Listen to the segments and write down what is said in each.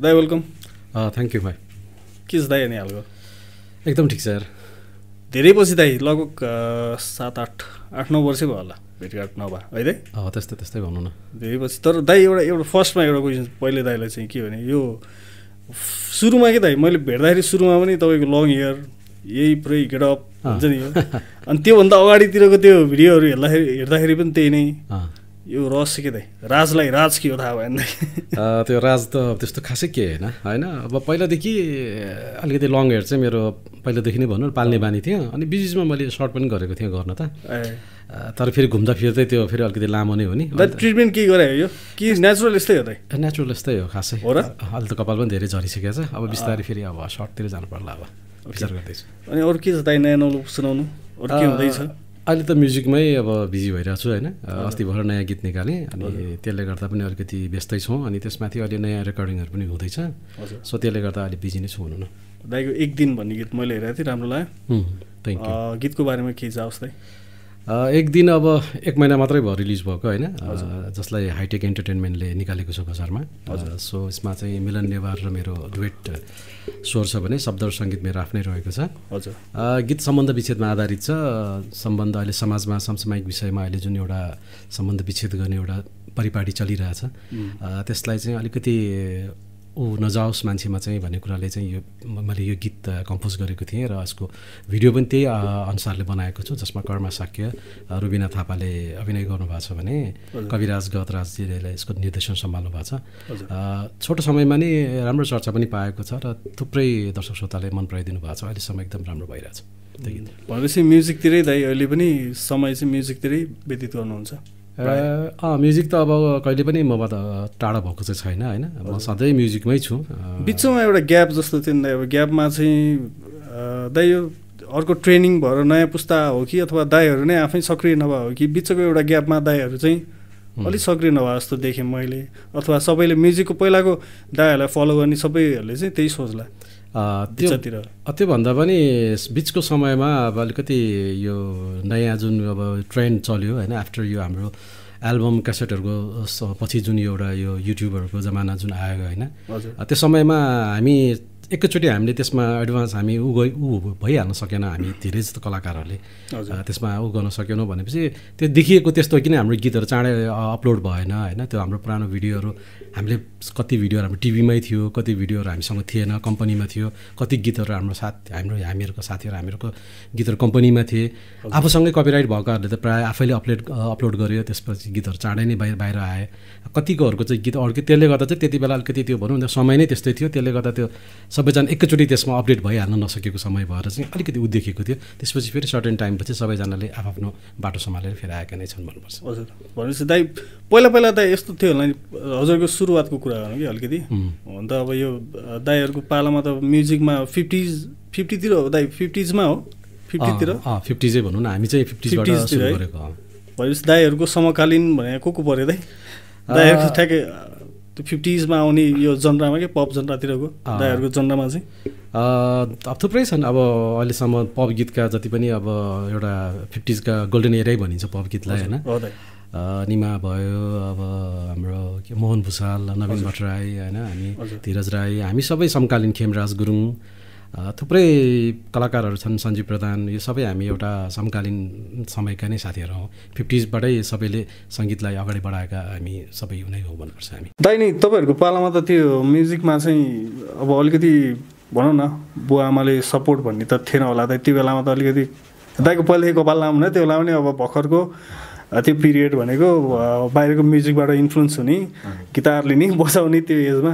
दाइ welcome. Thank you भाइ। के छ दाइ अनि हालको? एकदम ठिक छ यार। धेरै पछि दाइ लगभग 7-8-9 वर्षै भयो होला भेटघाट नभए है दाइ? त्यस्तै भन्नु न। धेरै पछि। तर दाइ एउटा फर्स्टमा एउटा क्वेसन पहिले दाइलाई चाहिँ के भने यो सुरुमा के दाइ मैले भेट्दाखेरि सुरुमा पनि तपाईँको लङ हेयर यही पुरै गेटअप हुन्छ नि यो अनि त्योभन्दा अगाडितिरको त्यो भिडियोहरू हेर्दाखेरि पनि त्यही नै यो रहस्य के दाइ? राज के हो थाहा भएन दाइ? त्यो राज त त्यस्तो खासै के होइन अब पहिलादेखि अलिकति लङ हेयर चाहिँ मेरो पहिलादेखि नै भनौँ पाल्ने बानी थियो। अनि बिचमा मैले सर्ट पनि गरेको थिएँ गर्न त, तर फेरि घुम्दा फिर्दै त्यो फेरि अलिकति लामो नै हो नि। ट्रिटमेन्ट के गरायो यो कि नेचुरल यस्तै हो दाइ? नेचुरल यस्तै हो खासै हो र। अहिले त कपाल पनि धेरै झरिसकेको छ, अब बिस्तारै फेरि अब सर्टतिर जानु पर्ला अब विचार गर्दैछु। अनि अरू के छ दाइ नयाँ नौलो सुनाउनु? अरू के हुँदैछ? अहिले त म्युजिकमै अब बिजी भइरहेको छु होइन। अस्ति भर्खर नयाँ गीत निकालेँ अनि त्यसले गर्दा पनि अलिकति व्यस्तै छौँ। अनि त्यसमाथि अहिले नयाँ रेकर्डिङहरू पनि हुँदैछ, सो त्यसले गर्दा अहिले बिजी नै छु हुनु न। दाइको एक दिन भन्ने गीत मैले हेरेको थिएँ, राम्रो लाग्यो। Thank you. गीतको बारेमा के जाओस् दाइ? एक दिन अब 1 महिना मात्रै भयो रिलिज भएको होइन, जसलाई हाइटेक एन्टरटेनमेन्टले निकालेको छ बजारमा। सो यसमा चाहिँ मिलन नेवार र मेरो डुएट स्वर छ भने शब्द र सङ्गीत मेरो आफ्नै रहेको छ। हजुर। गीत सम्बन्ध विच्छेदमा आधारित छ। सम्बन्ध अहिले समाजमा समसामयिक विषयमा अहिले जुन एउटा सम्बन्ध विच्छेद गर्ने एउटा परिपाटी चलिरहेछ, त्यसलाई चाहिँ अलिकति नजाओस् मान्छेमा चाहिँ भन्ने कुराले चाहिँ यो मैले यो गीत कम्पोज गरेको थिएँ र यसको भिडियो पनि त्यही अनुसारले बनाएको छु, जसमा कर्मा साक्य रुबिना थापाले अभिनय गर्नुभएको छ भने कविराज गतराजजीले यसको निर्देशन सम्हाल्नु भएको छ। छोटो समयमा नै राम्रो चर्चा पनि पाएको छ र थुप्रै दर्शक श्रोताले मन पराइदिनु भएको छ। अहिलेसम्म एकदम राम्रो भइरहेछ त्यो गीत। भनेपछि म्युजिकतिरै दाइ अहिले पनि समय चाहिँ म्युजिकतिरै व्यतीत गर्नुहुन्छ? म्युजिक त अब कहिले पनि मबाट टाढा भएको चाहिँ छैन होइन, म सधैँ म्युजिकमै छु। बिचमा एउटा ग्याप जस्तो थियो नि दाइ, अब ग्यापमा चाहिँ दाइ यो अर्को ट्रेनिङ भएर नयाँ पुस्ता हो कि अथवा दाइहरू नै आफै सक्रिय नभए हो कि बिचको एउटा ग्यापमा दाइहरू चाहिँ अलिक सक्रिय नभए जस्तो देखेँ मैले, अथवा सबैले म्युजिकको पहिलाको दाइहरूलाई फलो गर्ने सबैहरूले चाहिँ त्यही सोच्ला त्योभन्दा पनि बिचको समयमा अब अलिकति यो नयाँ जुन अब ट्रेन्ड चल्यो होइन, आफ्टर यो हाम्रो एल्बम क्यासेटहरूको पछि जुन एउटा यो युट्युबहरूको जमाना जुन आयो होइन, त्यो समयमा हामी एकैचोटि हामीले त्यसमा एडभान्स हामी भइहाल्न सकेन। हामी धेरै जस्तो कलाकारहरूले त्यसमा गर्न सकेनौँ भनेपछि त्यो देखिएको त्यस्तो किन हाम्रो गीतहरू चाँडै अपलोड भएन होइन। त्यो हाम्रो पुरानो भिडियोहरू हामीले कति भिडियोहरू हाम्रो टिभीमै थियो, कति भिडियोहरू हामीसँग थिएन, कम्पनीमा थियो, कति गीतहरू हामीहरूको साथीहरू हामीहरूको गीतहरू कम्पनीमा थिए। आफूसँगै कपिराइट भएकोहरूले त प्रायः आफैले अपलोड गर्यो, त्यसपछि गीतहरू चाँडै नै बाहिर आए। कतिकोहरूको चाहिँ गीत अड्क्यो, त्यसले गर्दा चाहिँ त्यति बेला अलिकति त्यो भनौँ न समय नै त्यस्तै थियो, त्यसले गर्दा त्यो सबैजना एकैचोटि त्यसमा अपडेट भइहाल्न नसकेको समय भएर चाहिँ अलिकति देखिएको थियो। त्यसपछि फेरि सर्टेन टाइमपछि सबैजनाले आफ्नो बाटो सम्हालेर फेरि आएका नै छन् भन्नुपर्छ। हजुर। भनेपछि दाइ पहिला दाइ यस्तो थियो होला नि, हजुरको सुरुवातको कुरा गर्नु कि अलिकति हुन त अब यो दाइहरूको पालामा त म्युजिकमा 50तिर हो दाइ, 50sमा हो 50तिर 50 भनौँ न, हामी चाहिँ 50sबाट सुरु गरेको हो। भनेपछि दाइहरूको समकालीन भने को पऱ्यो दाइहरूको ठ्याक्कै त्यो 50sमा आउने यो जनरामा के पप जनरातिरको दाइहरूको जनरामा चाहिँ अब थुप्रै छन्। अब अहिलेसम्म पप गीतका जति पनि अब एउटा 50sका गोल्डन एरै भनिन्छ पप गीतलाई होइन। निमा भयो, अब हाम्रो मोहन भुषाल, नवीन भट्टराई होइन, हामी धीरज राई, हामी सबै समकालीन खेमराज गुरुङ, थुप्रै कलाकारहरू छन्, सञ्जीव प्रधान, यो सबै हामी एउटा समकालीन समयका नै साथीहरू हौँ। 50sबाटै सबैले सङ्गीतलाई अगाडि बढाएका हामी सबै नै हो भन्नुपर्छ हामी। दाइ नि तपाईँहरूको पालामा त त्यो म्युजिकमा चाहिँ अब अलिकति भनौँ न बुवा आमाले सपोर्ट भन्ने त थिएन होला दाइ त्यो बेलामा त? अलिकति दाइको पहिलेको कपाल लामो नै त्यो बेला पनि अब भर्खरको त्यो पिरियड भनेको बाहिरको म्युजिकबाट इन्फ्लुएन्स हुने, गिटार लिने, बजाउने त्यो एजमा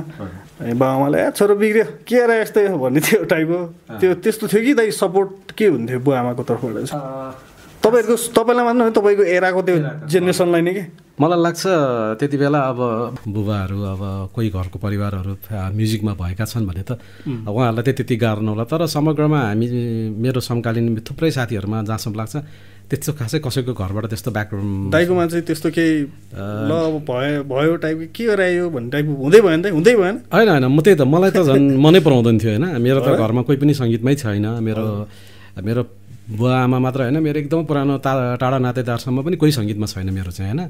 बाबाआमाले छोरो बिग्रियो के अरे यस्तै भन्ने त्यो टाइपको त्यो त्यस्तो थियो कि दाइ? सपोर्ट के हुन्थ्यो बुवा आमाको तर्फबाट चाहिँ तपाईँलाई मान्नु है तपाईँको एराको त्यो जेनेरेसनलाई नै? के मलाई लाग्छ त्यति बेला अब बुबाहरू अब कोही घरको परिवारहरू म्युजिकमा भएका छन् भने त उहाँहरूलाई त्यति गाह्रो नहोला, तर समग्रमा हामी मेरो समकालीन थुप्रै साथीहरूमा जहाँसम्म लाग्छ त्यस्तो खासै कसैको घरबाट त्यस्तो ब्याकग्राउन्ड दाइकोमा चाहिँ त्यस्तो केही ल अब भयो टाइपको के गरायो भन्ने टाइपको हुँदै भएन दाइ? हुँदै भएन? होइन म त्यही त मलाई त झन् मनै पराउँदैन थियो होइन। मेरो त घरमा कोही पनि सङ्गीतमै छैन। मेरो बुवा आमा मात्र होइन मेरो एकदम पुरानो टाढा नातेदारसम्म पनि कोही सङ्गीतमा छैन मेरो चाहिँ होइन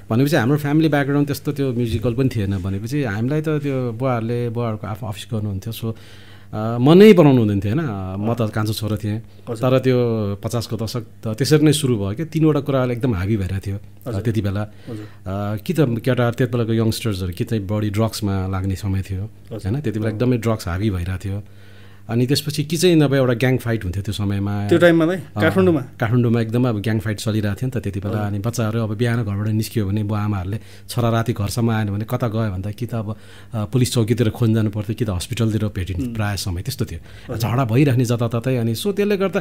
भनेपछि हाम्रो फ्यामिली ब्याकग्राउन्ड त्यस्तो त्यो म्युजिकल पनि थिएन भनेपछि हामीलाई त त्यो बुवाहरूको आफ्नो अफिस गर्नुहुन्थ्यो सो मनै बनाउनु हुँदैन थियो होइन म त कान्छो छोरो थिएँ तर त्यो 50 को दशक त्यसरी नै सुरु भयो कि 3वटा कुराले एकदम हाबी भइरहेको थियो त्यति बेला कि त केटाहरू त्यति बेलाको यङ्स्टर्सहरू कि चाहिँ बढी ड्रग्समा लाग्ने समय थियो होइन त्यति बेला एकदमै ड्रग्स हाबी भइरहेको थियो अनि त्यसपछि कि चाहिँ नभए एउटा ग्याङ फाइट हुन्थ्यो त्यो समयमा त्यो टाइममा काठमाडौँ एकदमै अब ग्याङ फाइट चलिरहेको थियो नि त त्यति बेला अनि बच्चाहरू अब बिहान घरबाट निस्कियो भने बुवा आमाहरूले छोरा राति घरसम्म आएन भने कता गयो भन्दा कि त अब पुलिस चौकीतिर खोज्न जानु पर्थ्यो कि त हस्पिटलतिर भेटिन् प्रायः समय त्यस्तो थियो झगडा भइराख्ने जताततै अनि सो त्यसले गर्दा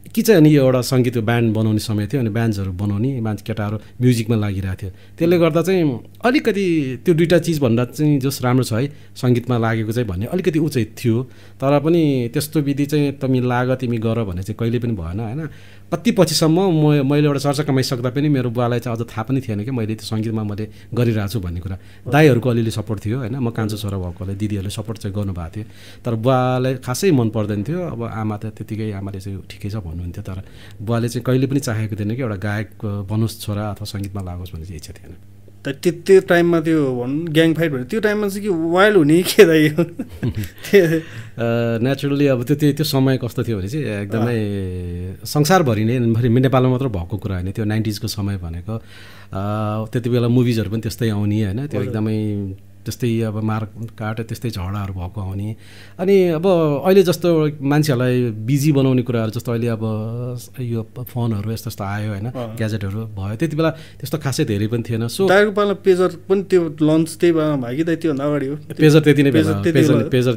कि चाहिँ अनि यो एउटा सङ्गीतको ब्यान्ड बनाउने समय थियो अनि ब्यान्ड्सहरू बनाउने मान्छे केटाहरू म्युजिकमा लागिरहेको थियो त्यसले गर्दा चाहिँ अलिकति त्यो दुईवटा चिजभन्दा चाहिँ जस राम्रो छ है सङ्गीतमा लागेको चाहिँ भन्ने अलिकति उचाइ थियो तर पनि त्यस्तो विधि चाहिँ तिमी लाग तिमी गर भन्ने चाहिँ कहिले पनि भएन होइन कति पछिसम्म मैले एउटा चर्चा कमाइसक्दा पनि मेरो बुवालाई चाहिँ अझ थाहा पनि थिएन कि मैले त्यो सङ्गीतमा मैले गरिरहेको छु भन्ने कुरा दाइहरूको अलिअलि सपोर्ट थियो होइन म कान्छो छोरा भएकोले दिदीहरूले सपोर्ट चाहिँ गर्नुभएको थियो तर बुवालाई खासै मन पर्दैन थियो अब आमा त त्यतिकै आमाले चाहिँ ठिकै छ भन्नुहुन्थ्यो तर बुवाले चाहिँ कहिले पनि चाहेको थिएन कि एउटा गायक बनोस् छोरा अथवा सङ्गीतमा लागोस् भन्ने चाहिँ इच्छा थिएन त्यो टाइममा त्यो भनौँ ग्याङ फाइट भयो त्यो टाइममा चाहिँ कि वाइल्ड हुने के दाइ नेचुरली अब त्यो समय कस्तो थियो भने चाहिँ एकदमै संसारभरि नै नेपालमा मात्र भएको कुरा होइन त्यो 90s को समय भनेको त्यति बेला मुभिजहरू पनि त्यस्तै आउने होइन त्यो एकदमै त्यस्तै अब मारकाट त्यस्तै झगडाहरू भएको आउने अनि अब अहिले जस्तो मान्छेहरूलाई बिजी बनाउने कुराहरू जस्तो अहिले अब यो फोनहरू यस्तो यस्तो आयो होइन ग्याजेटहरू भयो त्यति बेला त्यस्तो खासै धेरै पनि थिएन सो दाइको पाला पेजर पनि त्यो लन्च त्यही बेला भयो कि त्योभन्दा अगाडि हो पेजर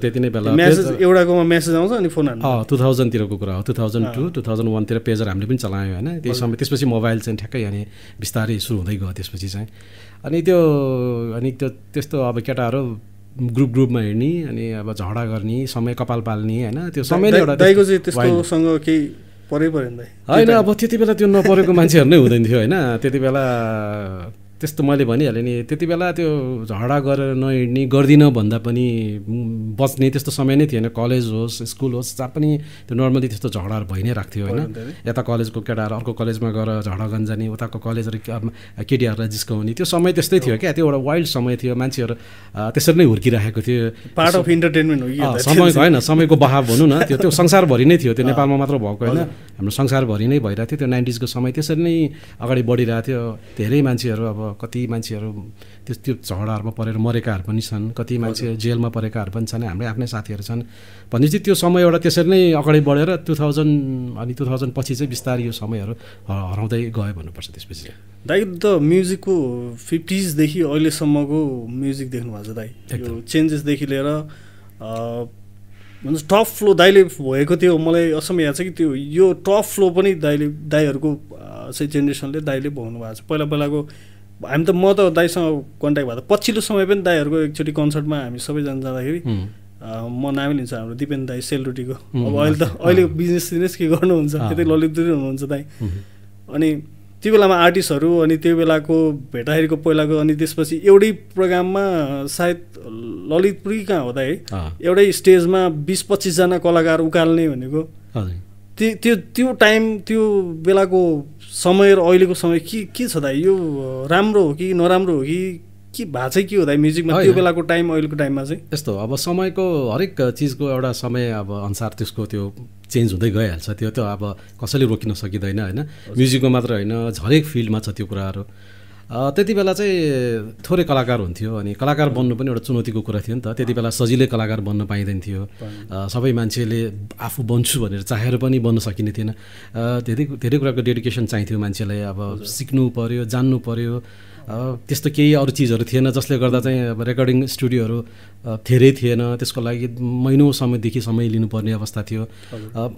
त्यति नै बेला मेसेज एउटाकोमा मेसेज आउँछ अनि फोन 2000 तिरको कुरा हो 2002 2001 तिर पेजर हामीले पनि चलायौँ होइन त्यही समय त्यसपछि मोबाइल चाहिँ ठ्याक्कै अनि बिस्तारै सुरु हुँदै गयो त्यसपछि चाहिँ अनि त्यो त्यस्तो अब केटाहरू ग्रुपमा हिँड्ने अनि अब झगडा गर्ने समय कपाल पाल्ने होइन त्यो समय नै एउटा दाइको चाहिँ त्यस्तोसँग केही परै परेन दाइ होइन अब त्यति बेला त्यो नपरेको मान्छेहरू नै हुँदैन थियो होइन त्यति बेला त्यस्तो मैले भनिहालेँ नि त्यति बेला त्यो झगडा गरेर नहिँड्ने गर्दिनँ भन्दा पनि बच्ने त्यस्तो समय नै थिएन कलेज होस् स्कुल होस् जहाँ पनि त्यो नर्मली त्यस्तो झगडाहरू भइ नै राख्थ्यो होइन यता कलेजको केटाहरू अर्को कलेजमा गएर झगडा गर्न जाने उताको कलेजहरू केटीहरूलाई जिस्काउने त्यो समय त्यस्तै थियो क्या त्यो एउटा वाइल्ड समय थियो मान्छेहरू त्यसरी नै हुर्किराखेको थियो पार्ट अफ इन्टरटेनमेन्ट हो कि समयको होइन समयको बहाव भनौँ न त्यो संसारभरि नै थियो त्यो नेपालमा मात्र भएको होइन हाम्रो संसारभरि नै भइरहेको थियो त्यो 90s को समय त्यसरी नै अगाडि बढिरहेको थियो धेरै मान्छेहरू अब कति मान्छेहरू त्यो झगडाहरूमा परेर मरेकाहरू पनि छन् कति मान्छे जेलमा परेकाहरू पनि छन् हाम्रै आफ्नै साथीहरू छन् भनेपछि त्यो समय एउटा त्यसरी नै अगाडि बढेर 2000 अनि 2000 पछि चाहिँ बिस्तारै यो समयहरू हराउँदै गयो भन्नुपर्छ त्यसपछि दाइ त म्युजिकको 50s देखि अहिलेसम्मको म्युजिक देख्नु भएको छ दाइ यो चेन्जेसदेखि लिएर टप फ्लो दाइले भएको थियो मलाई असम याद छ कि त्यो यो टप फ्लो पनि दाइहरूको चाहिँ जेनेरेसनले दाइले भोग्नु भएको छ पहिलाको हामी त म त दाइसँग कन्ट्याक्ट भएको पछिल्लो समय पनि दाइहरूको एकचोटि कन्सर्टमा हामी सबैजना जाँदाखेरि म नामै लिन्छु हाम्रो दिपेन दाइ सेलरोटीको अब अहिले बिजनेस के गर्नुहुन्छ त्यतै ललितपुरै हुनुहुन्छ दाइ अनि त्यो बेलामा आर्टिस्टहरू अनि त्यो बेलाको भेटाहेरीको पहिलाको अनि त्यसपछि एउटै प्रोग्राममा सायद ललितपुरै कहाँ हो दाइ एउटै स्टेजमा 20-25 जना कलाकार उकाल्ने भनेको त्यो टाइम त्यो बेलाको समय र अहिलेको समय के छ दाइ यो राम्रो हो कि नराम्रो हो कि भएको चाहिँ के हो दाइ म्युजिकमा त्यो बेलाको टाइम अहिलेको टाइममा चाहिँ यस्तो अब समयको हरेक चिजको एउटा समय अब अनुसार त्यसको त्यो चेन्ज हुँदै गइहाल्छ त्यो त अब कसैले रोकिन सकिँदैन होइन म्युजिकमा मात्र होइन हरेक फिल्डमा छ त्यो कुराहरू त्यति बेला चाहिँ थोरै कलाकार हुन्थ्यो अनि कलाकार बन्नु पनि एउटा चुनौतीको कुरा थियो नि त त्यति बेला सजिलै कलाकार बन्न पाइँदैन थियो सबै मान्छेले आफू बन्छु भनेर चाहेर पनि बन्न सकिने थिएन धेरै कुराको डेडिकेसन चाहिन्थ्यो मान्छेलाई अब सिक्नु पर्यो जान्नु पर्यो त्यस्तो केही अरू चिजहरू थिएन जसले गर्दा चाहिँ अब रेकर्डिङ स्टुडियोहरू धेरै थिएन त्यसको लागि महिनौँ समयदेखि समय लिनुपर्ने अवस्था थियो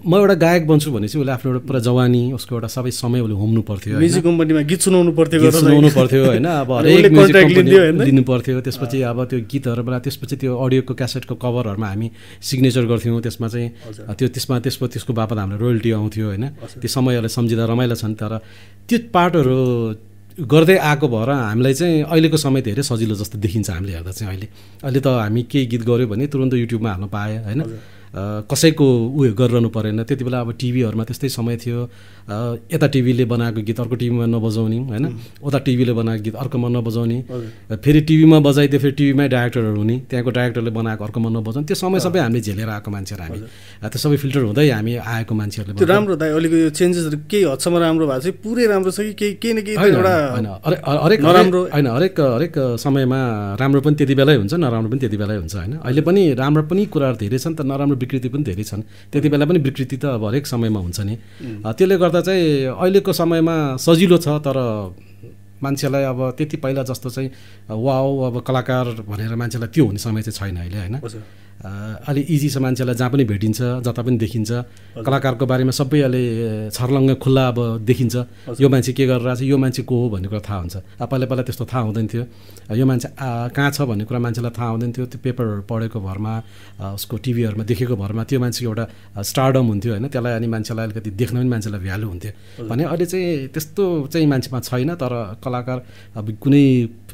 म एउटा गायक बन्छु भने चाहिँ उसले आफ्नो एउटा पुरा जवानी उसको एउटा सबै समय उसले होम्नु पर्थ्यो म्युजिक कम्पनीमा गीत सुनाउनु पर्थ्यो होइन अब हरेक म्युजिक कम्पनी लिनु पर्थ्यो त्यसपछि अब त्यो गीतहरूबाट त्यसपछि त्यो अडियोको क्यासेटको कभरहरूमा हामी सिग्नेचर गर्थ्यौँ त्यसमा चाहिँ त्यसको बापत हाम्रो रोयल्टी आउँथ्यो होइन त्यो समयहरूलाई सम्झिँदा रमाइलो छन् तर त्यो पार्टहरू गर्दै आएको भएर हामीलाई चाहिँ अहिलेको समय धेरै सजिलो जस्तो देखिन्छ हामीले हेर्दा चाहिँ अहिले त हामी केही गीत गऱ्यो भने तुरन्त युट्युबमा हाल्न पाएँ होइन कसैको उयो गरिरहनु परेन। त्यति बेला अब टिभीहरूमा त्यस्तै समय थियो, यता टिभीले बनाएको गीत अर्को टिभीमा नबजाउने होइन, उता टिभीले बनाएको गीत अर्कोमा नबजाउने, फेरि टिभीमा बजाइदियो फेरि टिभीमै डाइरेक्टरहरू हुने, त्यहाँको डाइरेक्टरले बनाएको अर्कोमा नबजाउने, त्यो समय सबै हामीले झेलेर आएको मान्छेहरू हामी, त्यो सबै फिल्टर हुँदै हामी आएको मान्छेहरूले। त्यो राम्रो दाइ, अलिकति यो चेन्जेसहरू केही हदसम्म राम्रो भएको छ, पुरै राम्रो छ कि केही न केही एउटा हरेक नराम्रो होइन, हरेक समयमा राम्रो पनि त्यति बेलै हुन्छ, नराम्रो पनि त्यति बेलै हुन्छ होइन। अहिले पनि राम्रो पनि कुराहरू धेरै छन् त, नराम्रो विकृति पनि धेरै छन्, त्यति बेला पनि विकृति त अब हरेक समयमा हुन्छ नि। त्यसले गर्दा चाहिँ अहिलेको समयमा सजिलो छ, तर मान्छेलाई अब त्यति पहिला जस्तो चाहिँ वाउ अब कलाकार भनेर मान्छेलाई त्यो हुने समय चाहिँ छैन अहिले होइन। अलि इजी छ, मान्छेलाई जहाँ पनि भेटिन्छ, जता पनि देखिन्छ, कलाकारको बारेमा सबै अहिले छर्लङ्ग खुल्ला अब देखिन्छ, यो मान्छे के गरिरहेको छ, यो मान्छे को हो भन्ने कुरा थाहा हुन्छ। पहिला त्यस्तो थाहा हुँदैन थियो, यो मान्छे कहाँ छ भन्ने कुरा मान्छेलाई थाहा हुँदैन थियो, त्यो पेपरहरू पढेको भरमा, उसको टिभीहरूमा देखेको भरमा त्यो मान्छेको एउटा स्टारडम हुन्थ्यो होइन, त्यसलाई अनि मान्छेलाई अलिकति देख्न पनि मान्छेलाई भ्यालु हुन्थ्यो भने अहिले चाहिँ त्यस्तो चाहिँ मान्छेमा छैन। तर कलाकार अब कुनै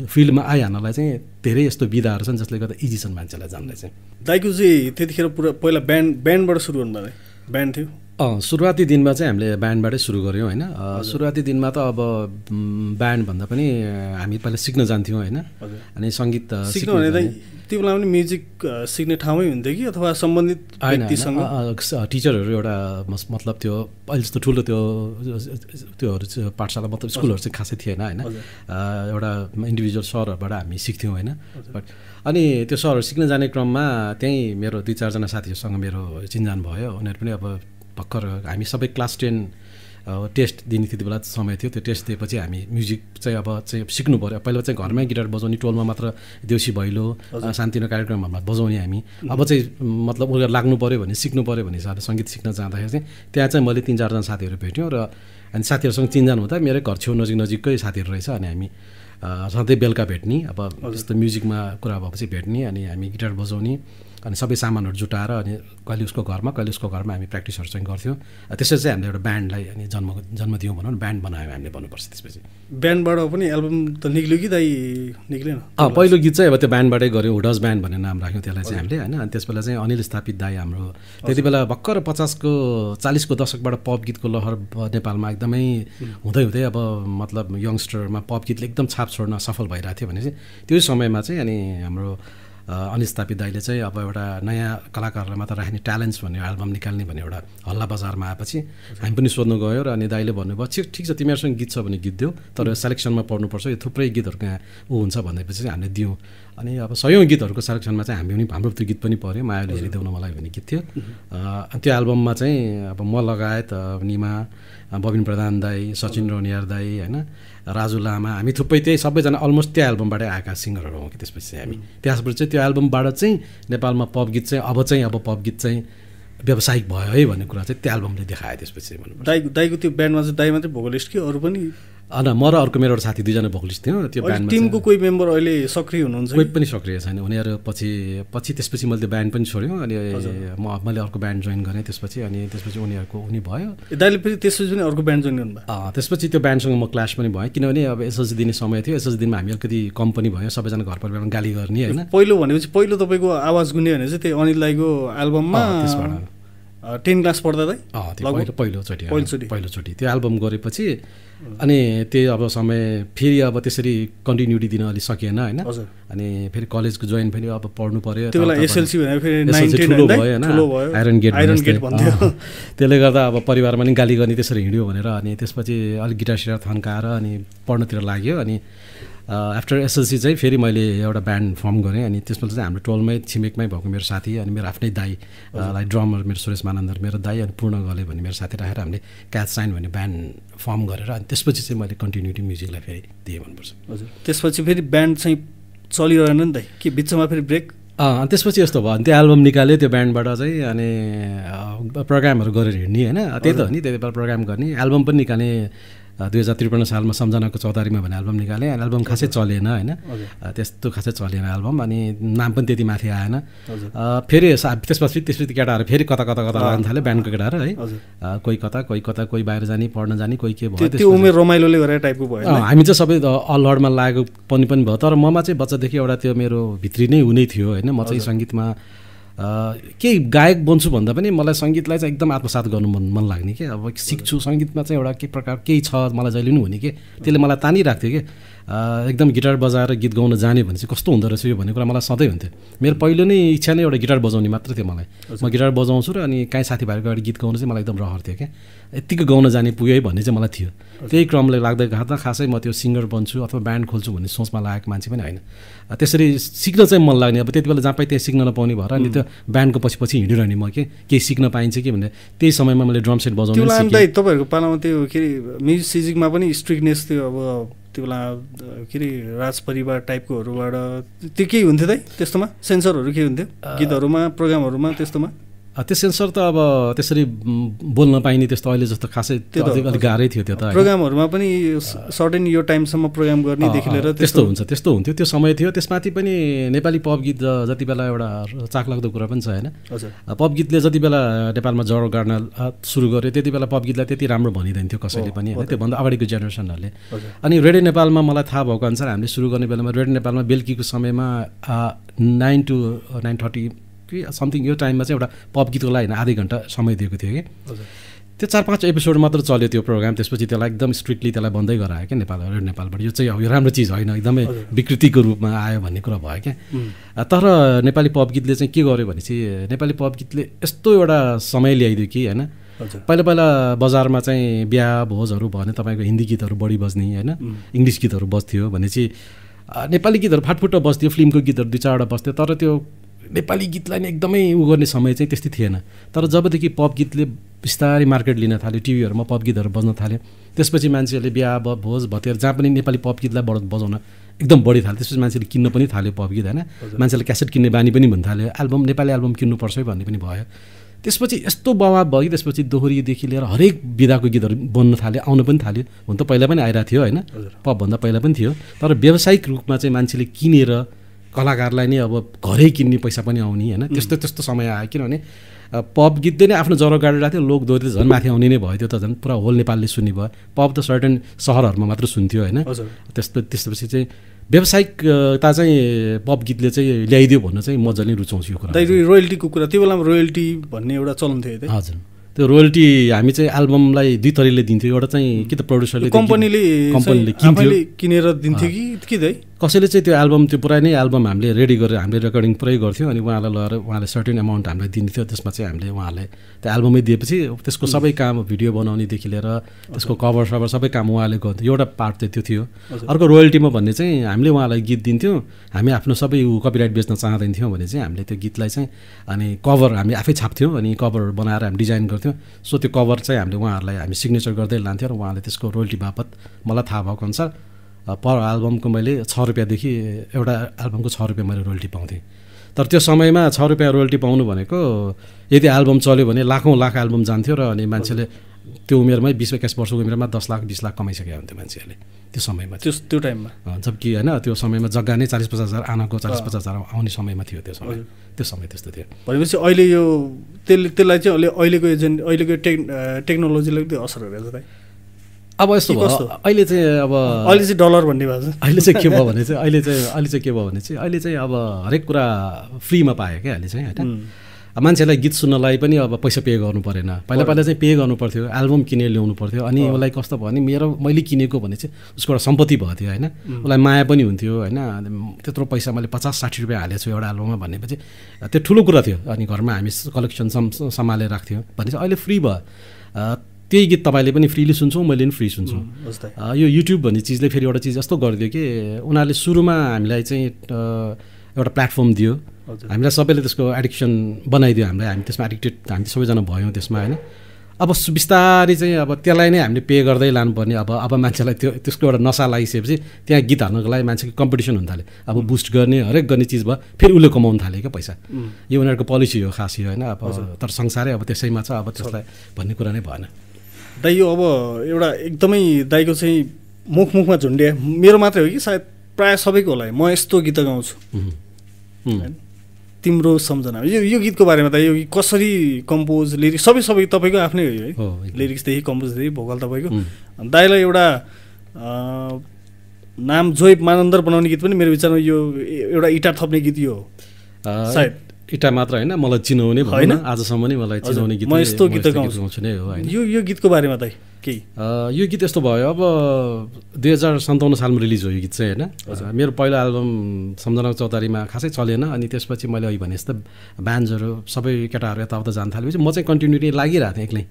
फिल्डमा आइहाल्नलाई चाहिँ धेरै यस्तो विधाहरू छन् जसले गर्दा इजी छन् मान्छेलाई जान्ने चाहिँ। दाइको चाहिँ त्यतिखेर पुरा पहिला ब्यान्डबाट सुरु गर्नुभयो, ब्यान्ड थियो? सुरुवाती दिनमा चाहिँ हामीले ब्यान्डबाटै सुरु गऱ्यौँ होइन। सुरुवाती दिनमा त अब ब्यान्ड भन्दा पनि हामी पहिला सिक्न जान्थ्यौँ होइन, अनि सङ्गीत सिक्नु भने त्यो बेला पनि म्युजिक सिक्ने ठाउँमै हुन्थ्यो कि अथवा सम्बन्धित व्यक्तिसँग? टिचरहरू एउटा मतलब त्यो अहिले जस्तो ठुलो त्योहरू पाठशाला मतलब स्कुलहरू चाहिँ खासै थिएन होइन, एउटा इन्डिभिजुअल सरहरूबाट हामी सिक्थ्यौँ होइन। अनि त्यो सरहरू सिक्न जाने क्रममा त्यहीँ मेरो 2-4जना साथीहरूसँग मेरो चिनजान भयो, उनीहरू पनि अब भर्खर हामी सबै क्लास 10 टेस्ट दिने त्यति बेला समय थियो, त्यो टेस्ट दिएपछि हामी म्युजिक चाहिँ अब चाहिँ सिक्नु पऱ्यो। पहिला चाहिँ घरमै गिटार बजाउने, टोलमा मात्र देउसी भैलो सानोतिनो कार्यक्रमहरूमा बजाउने हामी, अब चाहिँ मतलब उनीहरू लाग्नु पऱ्यो भने सिक्नु पऱ्यो भने हिसाबले सङ्गीत सिक्न जाँदाखेरि चाहिँ त्यहाँ चाहिँ मैले 3-4जना साथीहरू भेट्यौँ र अनि साथीहरूसँग चिनजान हुँदा मेरै घर छेउ नजिककै साथीहरू रहेछ, अनि हामी सधैँ बेलुका भेट्ने, अब जस्तो म्युजिकमा कुरा भएपछि भेट्ने, अनि हामी गिटार बजाउने, अनि सबै सामानहरू जुटाएर अनि कहिले उसको घरमा कहिले उसको घरमा हामी प्र्याक्टिसहरू चाहिँ गर्थ्यौँ। त्यसरी चाहिँ हामीले एउटा ब्यान्डलाई अनि जन्म दियौँ भनौँ, ब्यान्ड बनायौँ हामीले भन्नुपर्छ। त्यसपछि ब्यान्डबाट पनि एल्बम त निक्ल्यो कि दाइ निक्लेन? पहिलो गीत चाहिँ अब त्यो ब्यान्डबाटै गऱ्यौँ, हुडस ब्यान्ड भन्ने नाम राख्यौँ त्यसलाई चाहिँ हामीले होइन। अनि त्यस बेला चाहिँ अनिल स्थापित दाई हाम्रो त्यति बेला भर्खर 50को दशकबाट पप गीतको लहर नेपालमा एकदमै हुँदै अब मतलब यङ्स्टरमा पप गीतले एकदम छाप छोड्न सफल भइरहेको थियो भने चाहिँ त्यो समयमा चाहिँ अनि हाम्रो अनिल स्थापित दाइले चाहिँ अब एउटा नयाँ कलाकारलाई मात्र राख्ने ट्यालेन्ट्स भन्ने एल्बम निकाल्ने भन्ने एउटा हल्ला बजारमा आएपछि हामी पनि सोध्नु गयो र अनि दाइले भन्नुभयो ठिक छ तिमीहरूसँग गीत छ भने गीत देऊ, तर सेलेक्सनमा पर्नुपर्छ, यो थुप्रै गीतहरूको यहाँ हुन्छ भनेपछि हामीले दियौँ। अनि अब 100औं गीतहरूको सेलेक्सनमा चाहिँ हाम्रो त्यो गीत पनि पऱ्यो, मायाले हेरिदेऊ न मलाई भन्ने गीत थियो। त्यो एल्बममा चाहिँ अब म लगायत निमा, बबिन प्रधान दाई, सचिन रोनियार दाई होइन, राजु लामा, हामी थुप्रै त्यही सबैजना अलमोस्ट त्यो एल्बमबाटै आएका सिङ्गरहरू हौँ कि। त्यसपछि चाहिँ हामी त्यसबाट चाहिँ त्यो एल्बमबाट चाहिँ नेपालमा पप गीत चाहिँ अब पप गीत चाहिँ व्यावसायिक भयो है भन्ने कुरा चाहिँ त्यो एल्बमले देखायो। त्यसपछि भन्नु दाइको त्यो ब्यान्डमा चाहिँ दाइ मात्रै भोकलिस्ट कि अरू पनि? म र अर्को मेरो साथी 2जना भोकलिस्ट थियौँ त्यो ब्यान्डमा। टिमको कोही मेम्बर अहिले सक्रिय हुनुहुन्छ? कोही पनि सक्रिय छैन, उनीहरू पछि त्यसपछि मैले त्यो ब्यान्ड पनि छोड्यौँ, अनि मैले अर्को ब्यान्ड जोइन गरेँ त्यसपछि, अनि त्यसपछि उनी भयो। दाइले फेरि त्यसपछि पनि अर्को ब्यान्ड जोइन गर्नुभयो? त्यसपछि त्यो ब्यान्डसँग म क्लास पनि भएँ, किनभने अब एसएलसी दिने समय थियो, एसएलसी दिनमा हामी अलिकति कम्पनी भयो, सबैजना घर परिवारमा गाली गर्ने होइन। पहिलो भनेपछि पहिलो तपाईँको आवाज गुन्ने भने चाहिँ त्यो अनिल दाइको एल्बममा त्यसबाट 10 क्लास पढ्दा पहिलोचोटि त्यो एल्बम गरेपछि अनि त्यो अब समय फेरि अब त्यसरी कन्टिन्युटी दिन अलि सकिएन होइन। अनि फेरि कलेजको जोइन फेरि अब पढ्नु पऱ्यो, त्यो बेला एसएलसी भनेर फेरि ठुलो भयो होइन, आइरन गेट भन्थ्यो। त्यसले गर्दा अब परिवारमा पनि गाली गर्ने त्यसरी हिँड्यो भनेर अनि त्यसपछि अलिक गिटार सिटार थन्काएर अनि पढ्नुतिर लाग्यो। अनि आफ्टर एसएलसी चाहिँ फेरि मैले एउटा ब्यान्ड फर्म गरेँ, अनि त्यसमा चाहिँ हाम्रो टोलमै छिमेकमै भएको मेरो साथी अनि मेरो आफ्नै दाईलाई ड्रमर मेरो सुरेश मानन्दर मेरो दाई अनि पूर्ण गले भन्ने मेरो साथी राखेर हामीले क्याच साइन भन्ने ब्यान्ड फर्म गरेर अनि त्यसपछि चाहिँ मैले कन्टिन्युटी म्युजिकलाई फेरि दिएँ भन्नुपर्छ। हजुर, त्यसपछि फेरि ब्यान्ड चाहिँ चलिरहेन नि त कि बिचमा फेरि ब्रेक? अनि त्यसपछि यस्तो भयो, अनि त्यो एल्बम निकाल्यो त्यो ब्यान्डबाट चाहिँ, अनि प्रोग्रामहरू गरेर हिँड्ने होइन, त्यही त हो नि, त्यति बेला प्रोग्राम गर्ने। एल्बम पनि निकाल्ने 2053 सालमा सम्झनाको चौतारीमा भन्ने एल्बम निकालेँ, एल्बम खासै चलेन होइन, त्यस्तो खासै चलेन एल्बम, अनि नाम पनि त्यति माथि आएन। फेरि त्यसपछि केटाहरू फेरि कता लाग्न थाल्यो, ब्यान्डको केटाहरू है, कोही कता कोही बाहिर जाने पढ्न जाने कोही के भयो, त्यो उमेर रमाइलोले गरेर टाइपको भयो। हामी चाहिँ सबै लडमा लागेको पनि भयो, तर ममा चाहिँ बच्चादेखि एउटा त्यो मेरो भित्री नै हुनै थियो होइन। म चाहिँ सङ्गीतमा केही गायक बन्छु भन्दा पनि मलाई सङ्गीतलाई चाहिँ एकदम आत्मसात गर्नु मन लाग्ने कि अब सिक्छु सङ्गीतमा चाहिँ एउटा के प्रकार केही छ मलाई जहिले पनि हुने कि त्यसले मलाई तानिराख्थ्यो कि एकदम गिटार बजाएर गीत गाउन जाने भने चाहिँ कस्तो हुँदो रहेछ यो भन्ने कुरा मलाई सधैँ हुन्थ्यो मेरो पहिलो नै इच्छा नै एउटा गिटार बजाउने मात्र थियो मलाई म गिटार बजाउँछु र अनि काहीँ साथीभाइको अगाडि गीत गाउनु चाहिँ मलाई एकदम रहर थियो क्या यत्तिको गाउन जाने पुग्यो है भन्ने चाहिँ मलाई थियो त्यही क्रमले लाग्दै गर्दा खासै म त्यो सिङ्गर बन्छु अथवा ब्यान्ड खोल्छु भन्ने सोचमा लागेको मान्छे पनि होइन त्यसरी सिक्न चाहिँ मन लाग्ने अब त्यति बेला जहाँ पाएँ त्यहाँ सिक्न नपाउने भएर अनि त्यो ब्यान्डको पछि हिँडिरहने म केही सिक्न पाइन्छ कि भने त्यही समयमा मैले ड्रम सेट बजाउनु तपाईँहरूको पालामा त्यो के अरे म्युजिकमा पनि स्ट्रिक्टनेस थियो अब त्यो बेला के अरे राज परिवार टाइपकोहरूबाट त्यो के हुन्थ्यो त त्यस्तोमा सेन्सरहरू के हुन्थ्यो गीतहरूमा प्रोग्रामहरूमा त्यस्तोमा त्यो सेन्सर त अब त्यसरी बोल्न पाइने त्यस्तो अहिले जस्तो खासै त्यो अलिक गाह्रै थियो त्यो त प्रोग्रामहरूमा पनि सर्टेन यो टाइमसम्म प्रोग्राम गर्नेदेखि लिएर त्यस्तो हुन्थ्यो त्यो समय थियो त्यसमाथि पनि नेपाली पप गीत जति बेला एउटा चाखलाग्दो कुरा पनि छ होइन पप गीतले जति बेला नेपालमा जरो गाड्न सुरु गर्यो त्यति बेला पप गीतलाई त्यति राम्रो भनिँदैन थियो कसैले पनि होइन त्योभन्दा अगाडिको जेनेरेसनहरूले अनि रेडियो नेपालमा मलाई थाहा भएको अनुसार हामीले सुरु गर्ने बेलामा रेडियो नेपालमा बेलुकीको समयमा 9 to 9:30 समथिङ यो टाइममा चाहिँ एउटा पप गीतको लागि होइन आधी घन्टा समय दिएको थियो कि त्यो 4-5 एपिसोड मात्र चल्यो त्यो प्रोग्राम त्यसपछि त्यसलाई एकदम स्ट्रिक्टली त्यसलाई बन्दै गरायो क्या नेपालबाट यो चाहिँ यो राम्रो चिज होइन एकदमै विकृतिको रूपमा आयो भन्ने कुरा भयो क्या तर नेपाली पप गीतले चाहिँ के गर्यो भने चाहिँ नेपाली पप गीतले यस्तो एउटा समय ल्याइदियो कि होइन पहिला बजारमा चाहिँ बिहा भोजहरू भयो भने तपाईँको हिन्दी गीतहरू बढी बज्ने होइन इङ्ग्लिस गीतहरू बज्थ्यो भने चाहिँ नेपाली गीतहरू फाटफुट बस्थ्यो फिल्मको गीतहरू 2-4वटा बस्थ्यो तर त्यो नेपाली गीतलाई नै एकदमै उ गर्ने समय चाहिँ त्यस्तै थिएन तर जबदेखि पप गीतले बिस्तारै मार्केट लिन थाल्यो टिभीहरूमा पप गीतहरू बज्न थाल्यो त्यसपछि मान्छेहरूले बिहा भोज भतेर जहाँ पनि नेपाली पप गीतलाई बजाउन एकदम बढी थाल्यो त्यसपछि मान्छेले किन्न पनि थाल्यो पप गीत होइन मान्छेले क्यासेट किन्ने बानी पनि भन्न थाल्यो नेपाली एल्बम किन्नुपर्छ है भन्ने पनि भयो त्यसपछि यस्तो बवाब भयो त्यसपछि दोहोरीदेखि लिएर हरेक विधाको गीतहरू बन्न थाल्यो आउन पनि थाल्यो हुन त पहिला पनि आइरहेको थियो होइन पपभन्दा पहिला पनि थियो तर व्यावसायिक रूपमा चाहिँ मान्छेले किनेर कलाकारलाई नै अब घरै किन्ने पैसा पनि आउने होइन त्यस्तो समय आयो किनभने पप गीतले नै आफ्नो जरो गाडिरहेको थियो लोक दोहोरी त झन् माथि आउने नै भयो त्यो त झन् पुरा होल नेपालले सुन्ने भयो पप त सर्टेन सहरहरूमा मात्र सुन्थ्यो होइन त्यसपछि चाहिँ व्यावसायिकता चाहिँ पप गीतले चाहिँ ल्याइदियो भन्न चाहिँ मजाले रुचाउँछु यो कुरा रोयल्टीको कुरा त्यो बेलामा रोयल्टी भन्ने एउटा चलन थियो हजुर त्यो रोयल्टी हामी चाहिँ एल्बमलाई 2 तरिकाले दिन्थ्यो एउटा चाहिँ कि त प्रड्युसरले कम्पनीले किनेर दिन्थ्यो कि कसैले चाहिँ त्यो एल्बम त्यो पुरै नै एल्बम हामीले रेडी गरेर हामीले रेकर्डिङ पुरै गर्थ्यौँ अनि उहाँलाई लगेर उहाँले सर्टेन एमाउन्ट हामीलाई दिन्थ्यो त्यसमा चाहिँ हामीले उहाँलाई त्यो एल्बमै दिएपछि त्यसको सबै काम भिडियो बनाउनेदेखि लिएर त्यसको कभर सबै काम उहाँले गर्थ्यो एउटा पार्ट चाहिँ त्यो थियो अर्को रोयल्टीमा भन्ने चाहिँ हामीले उहाँलाई गीत दिन्थ्यौँ हामी आफ्नो सबै कपिराइट बेच्न चाहँदैनथ्यौँ भने चाहिँ हामीले त्यो गीतलाई चाहिँ अनि कभर हामी आफै छाप्थ्यौँ अनि कभर बनाएर हामी डिजाइन गर्थ्यौँ सो त्यो कभर चाहिँ हामीले उहाँहरूलाई हामी सिग्नेचर गर्दै लान्थ्यौँ र उहाँले त्यसको रोयल्टी बापत मलाई थाहा भएको अनुसार पर एल्बमको मैले 6 रुपियाँदेखि एउटा एल्बमको 6 रुपियाँ मैले रोयल्टी पाउँथेँ तर त्यो समयमा 6 रुपियाँ रोयल्टी पाउनु भनेको यदि एल्बम चल्यो भने लाख एल्बम जान्थ्यो र अनि मान्छेले त्यो उमेरमै 20-21 वर्षको उमेरमा 10 लाख 20 लाख कमाइसकेका हुन्थ्यो मान्छेहरूले त्यो समयमा त्यो टाइममा जबकि होइन त्यो समयमा जग्गा नै 40-50 हजार आनाको 40-50 हजार आउने समयमा थियो त्यो समय त्यस्तो थियो भनेपछि अहिले यो त्यसलाई चाहिँ अहिलेको टेक्नोलोजीले त्यो असर गरेको छ अब यस्तो भयो अहिले चाहिँ डलर भन्ने भएको छ अहिले चाहिँ के भयो भने चाहिँ अहिले चाहिँ अब हरेक कुरा फ्रीमा पायो क्या अहिले चाहिँ होइन मान्छेलाई गीत सुन्नलाई पनि अब पैसा पे गर्नु परेन पहिला चाहिँ पे गर्नु पर्थ्यो एल्बम किनेर ल्याउनु पर्थ्यो अनि उसलाई कस्तो भयो भने मैले किनेको भने चाहिँ उसको एउटा सम्पत्ति भएको थियो होइन उसलाई माया पनि हुन्थ्यो होइन त्यत्रो पैसा मैले 50-60 रुपियाँ हालेको छु एउटा एल्बममा भनेपछि त्यो ठुलो कुरा थियो अनि घरमा हामी कलेक्सन सम्हालेर राख्थ्यौँ भने चाहिँ अहिले फ्री भयो त्यही गीत तपाईँले पनि फ्रीली सुन्छौँ मैले पनि फ्री सुन्छु यो युट्युब भन्ने चिजले फेरि एउटा चिज यस्तो गरिदियो कि उनीहरूले सुरुमा हामीलाई चाहिँ एउटा प्लेटफर्म दियो हामीलाई सबैले त्यसको एडिक्सन बनाइदियो हामीलाई हामी त्यसमा एडिक्टेड हामी सबैजना भयौँ त्यसमा होइन अब बिस्तारै चाहिँ अब त्यसलाई नै हामीले पे गर्दै लानुपर्ने अब मान्छेलाई त्यसको एउटा नसा लागिसकेपछि त्यहाँ गीत हाल्नको लागि मान्छेको कम्पिटिसन हुन थाल्यो अब बुस्ट गर्ने हरेक गर्ने चिज भयो फेरि उसले कमाउनु थाल्यो क्या पैसा यो उनीहरूको पोलिसी हो खास यो होइन अब तर संसारै अब त्यसैमा छ अब त्यसलाई भन्ने कुरा नै भएन दाइ यो अब एउटा एकदमै दाइको चाहिँ मुखमा झुन्डिया मेरो मात्रै हो कि सायद प्रायः सबैको होला म यस्तो गीत गाउँछु तिम्रो सम्झना यो गीतको बारेमा त यो कसरी कम्पोज लिरिक्स सबै तपाईँको आफ्नै हो है लिरिक्सदेखि कम्पोजदेखि भोकल तपाईँको दाइलाई एउटा नाम जोइब मानन्दर बनाउने गीत पनि मेरो विचारमा यो एउटा इटार थप्ने गीत यो हो सायद इटा मात्र होइन मलाई चिनाउने होइन आजसम्म नि मलाई चिनाउने गीत म यस्तो गीत गाउँछु नै हो होइन यो गीतको बारेमा त केही यो गीत यस्तो भयो अब 2057 सालमा रिलिज हो यो गीत चाहिँ होइन मेरो पहिलो एल्बम सम्झना चौतारीमा खासै चलेन अनि त्यसपछि मैले अहिले भने जस्तो ब्यान्ड्सहरू सबै केटाहरू यताउता जान थालेपछि म चाहिँ कन्टिन्युटी लागिरहेको थिएँ एक्लै